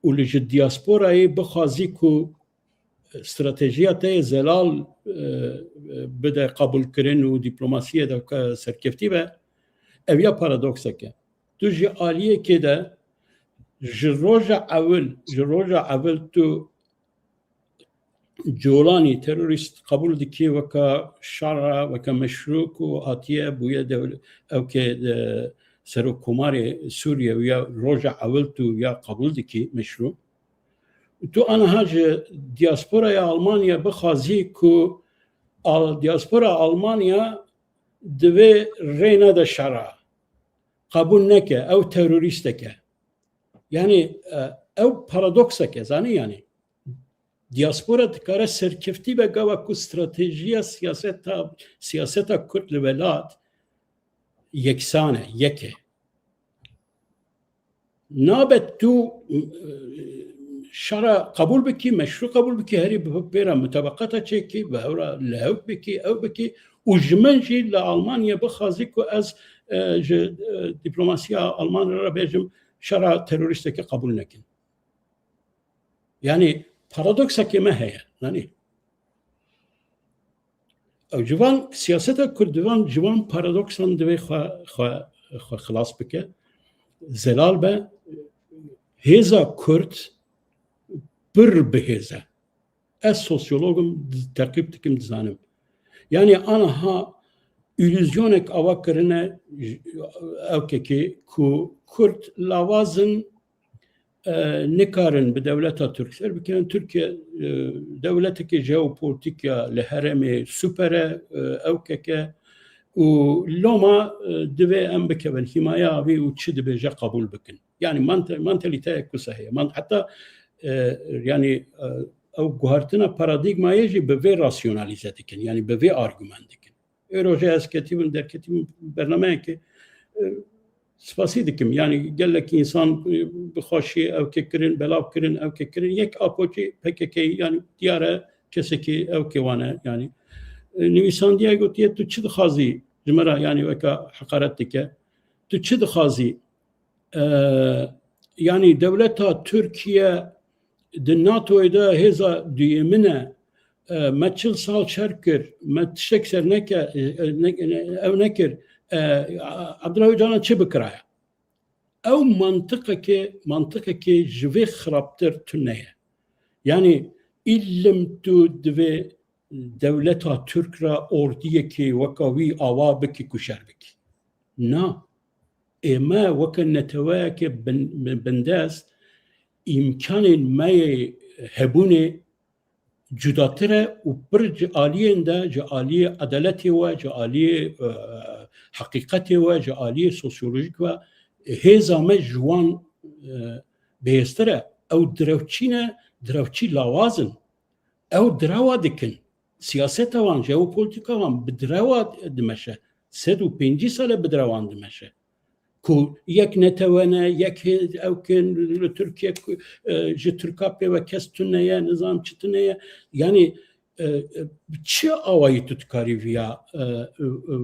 û li ji diasporayê bixwazî ku stratejiya te yê zelal, e, bide qebûlkirin û dîplomasiyê de ke serkeftî be, ev ya paradoksek e. Tu ji aliyekê de ji roja ewil, ji roja ewil tu Colanî terorîst qebûl dikî weke şer re, weke meşrû ku hatiye bûye dewle-, ew ke, e, serokkomarê Sûriye û ya roja ewil tu ya qebûl dikî meşrû. Tu aniha ji diasporaya Almanya bixwazî ku al-, diaspora Almanya divê rê nede şera. Qebûl neke, ew terorîstek e. Yanî, e, ew paradoksek e, zanî yanî. Diaspora dikare serkeftî be gava ku stratejiya siyaseta, siyaseta Kurd li welat yeksan e, yek e. Nabe tu, e, şera qebûl bikî, meşrû qebûl bikî, herî bi pêra mutabaqata çêkî, bi hev re lihewk bikî, ew bikî û ji min jî li Almanya bixwazî ku ez, e, ji, e, dîplomasiya Alman re bêjim, şera terorîstekî qebûl nekin. Yanî paradoksekê me heye, nanî? Ew ji van siyaseta Kurd, di van, ji van paradoksan divê xwe, xwe, xwe xilas bike, zelal be. Hêza Kurd pir bi hêz e. Ez sosyolog im, di-, teqîb dikim, dizanim. Yanî aniha îluzyonek ava kirine, j-, ew kekê ku Kurd lawaz in, e, nikarin bi dewleta Tirk ser bikin. Tirkiye, e, dewletekê jeopolîtîk ya li herêmê super e, e, ew keke û loma, e, divê em bikevin hîmaya wî û çi dibêje qebûl bikin. Yani mante, mantelîteyek wisa heye. Man, heta e, yani e, ew guhertina paradîgmayê jî bi vê rasyonalîze dikin, yani bi vê argument dikin. Êro jî ez ketîbim, derketîbim bernameyekê, e, spasî dikim. Yani gelek însan e, bi xweşî ew ke kirin, belav kirin, ew ke kirin. Yek apoçî P K K yani diyar e kesekî ew ke wane yani. E, nivîsandiye gotiye tu çi dixwazî ji me re yani weka heqaret dike. Tu çi dixwazî? E, yani dewleta Tirkiye di NATOyê de hêza duyêmin e. E, me çil sal şer kir, me tiştek ser neke, e, e, ne, ew nekir. E, Abdullah Öcalan çi bikiraya? Ew mantiqekê, mantiqekê ji vê xirabtir tune ye. Yani îlim tu divê dewleta Tirk re ordiyekê weka wî awa bikî ku şer bikî. Na. Ê me weke neteweyeke bin-, bin-, bindest îmkanên me yê hebûnê cudatir e û pir ji aliyên de, ji aliyê edaletê we, ji aliyê, e, heqîqetê we, ji aliyê sosyolojîk we, hêza me ji wan, e, bihêztir e. Ew direvçî ne, direvçî lawaz in. Ew direwa dikin. Siyaseta wan, jeopolîtîka wan bi direwa dimeşe. Sed û pêncî sal e bi direwan dimeşe. Ku yek netewe ne, yek hê-, ew ke li Tirkiye ku, e, ji Tirka pê ve kes tune ye, nizam çi tune ye. Yani, e, e, bi çi awayî tu dikarî viya, e, e,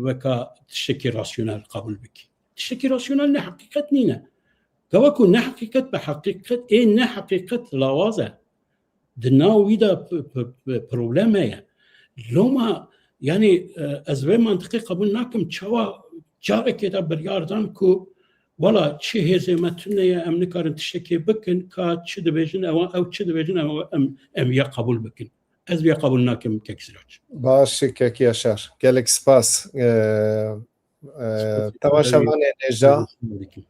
weka tiştekî rasyonel qebûl bikî? Tiştekî rasyonel ne heqîqet nîne. Gava ku ne heqîqet be heqîqet, ê ne heqîqet lawaz e. Di nav wî de p-, p-, p-, problem heye. Loma, yani, e, ez vê mantiqê qebûl nakim, çawa carekê de biryar dan ku, wela çi hêzê me tune ye, em nikarin tiştekê bikin, ka çi dibêjin, ew, ew çi dibêjin, ew, em, em ya qebûl bikin. Ez vê qebûl nakim, Kek Sirac. Baş, Kek Yaşar. Gelek spas. E, e, Spas. Temaşevanê hêja, Selamun aleyküm.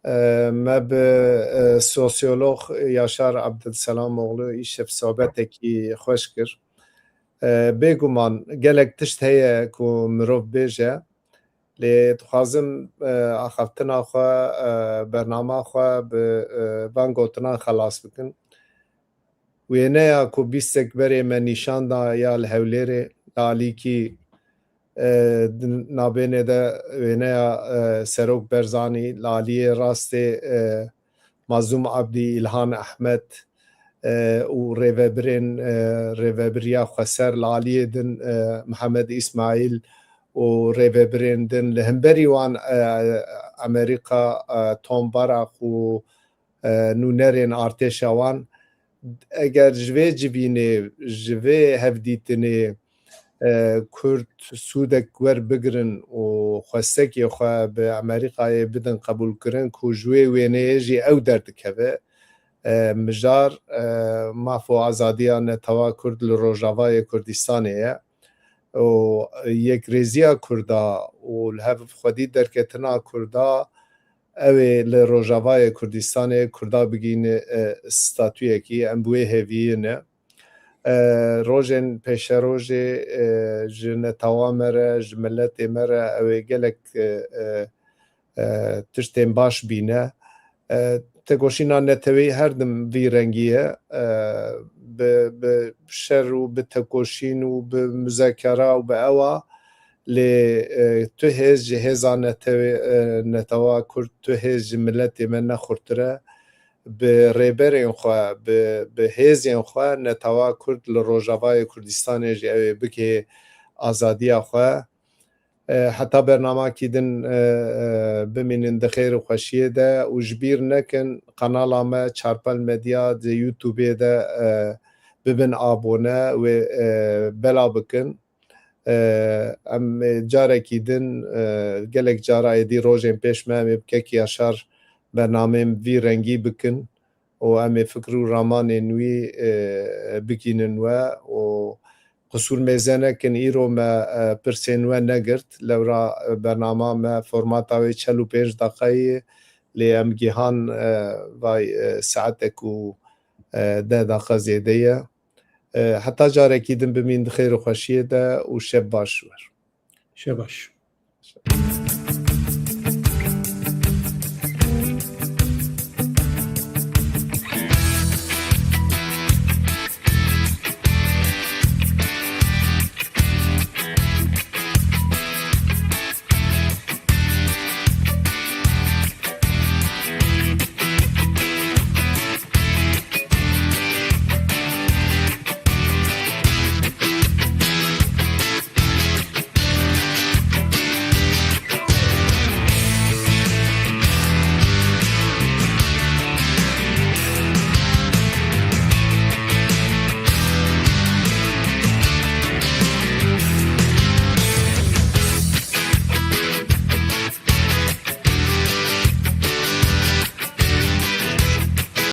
E, me bi, e, sosyolog Yaşar Abdülselamoğlu îşev sohbetekî xweş kir. E, bêguman gelek tişt heye ku mirov bêje, lê dixwazim, e, axaftina xwe, e, bernama xwe bi, e, van gotinan xelas bikim. Wêneya ku bîstek berê me nîşan da ya li Hewlêrê, li alîkî, e, di nabênê de wêneya, e, Serok Berzanî, li aliyê rastê, e, Mazlûm Abdî, Îlhan Ehmed, e, û rêvebirên, e, rêvebiriya xweser, li aliyê din, e, Mihemed Îsmaîl û rêvebirên din, li hemberî wan, e, Amerîka, e, Tom Barak û e, nûnerên artêşa wan, eger ji vê civînê, ji vê hevdîtinê, e, Kurd sûdek werbigirin û xwestekê xwe bi Amerîkayê bidin qebûlkirin, ku ji wê wêneyê jî ew derdikeve, e, mijar, e, maf û azadiya netewa Kurd li Rojavayê Kurdistanê ye. û yekrêziya Kurda û li hev xwedî derketina Kurda, ew ê li Rojavayê Kurdistanê Kurda bigihîne, e, statuyekî, em bi wê hêviyê ne. E, rojên pêşerojê, e, ji netewa me re, ji miletê me re ew ê gelek, e, e, e, tiştên baş bîne. E, tekoşîna neteweyî her dim vî rengî ye. E, bi, bi şer û bi tekoşîn û bi muzakera û bi ewa, lê, e, tu hêz ji hêza netewê, e, netewa Kurd, tu hêz ji miletê me ne xurtir e. Bi rêberên xwe, bi, bi hêzên xwe netewa Kurd li Rojavayê Kurdistanê jî ew ê bike azadiya xwe. E, heta bernamakî din, e, e, bimînin di xêr û xweşiyê de û ji bîr nekin kanala me Çarpel Medya di YouTubeê de, e, bibin abone wê, e, bela bikin. E, em, e, carekî din, e, gelek cara êdî rojên pêş me em ê bi Kek Yaşar bernameyên vî rengî bikin. û em ê fikir û ramanên wî, e, bigînin we û qisûr mêze nekin, îro me, e, pirsên we negirt. Lewra, e, bernama me formata wê çel û pênc deqeyê, lê em gihan, e, vay, e, saetek û, e, deh deqe zêde ye. E, heta carekî din bimîn di xêr û xweşiyê de û şev baş ji we re. Şev baş.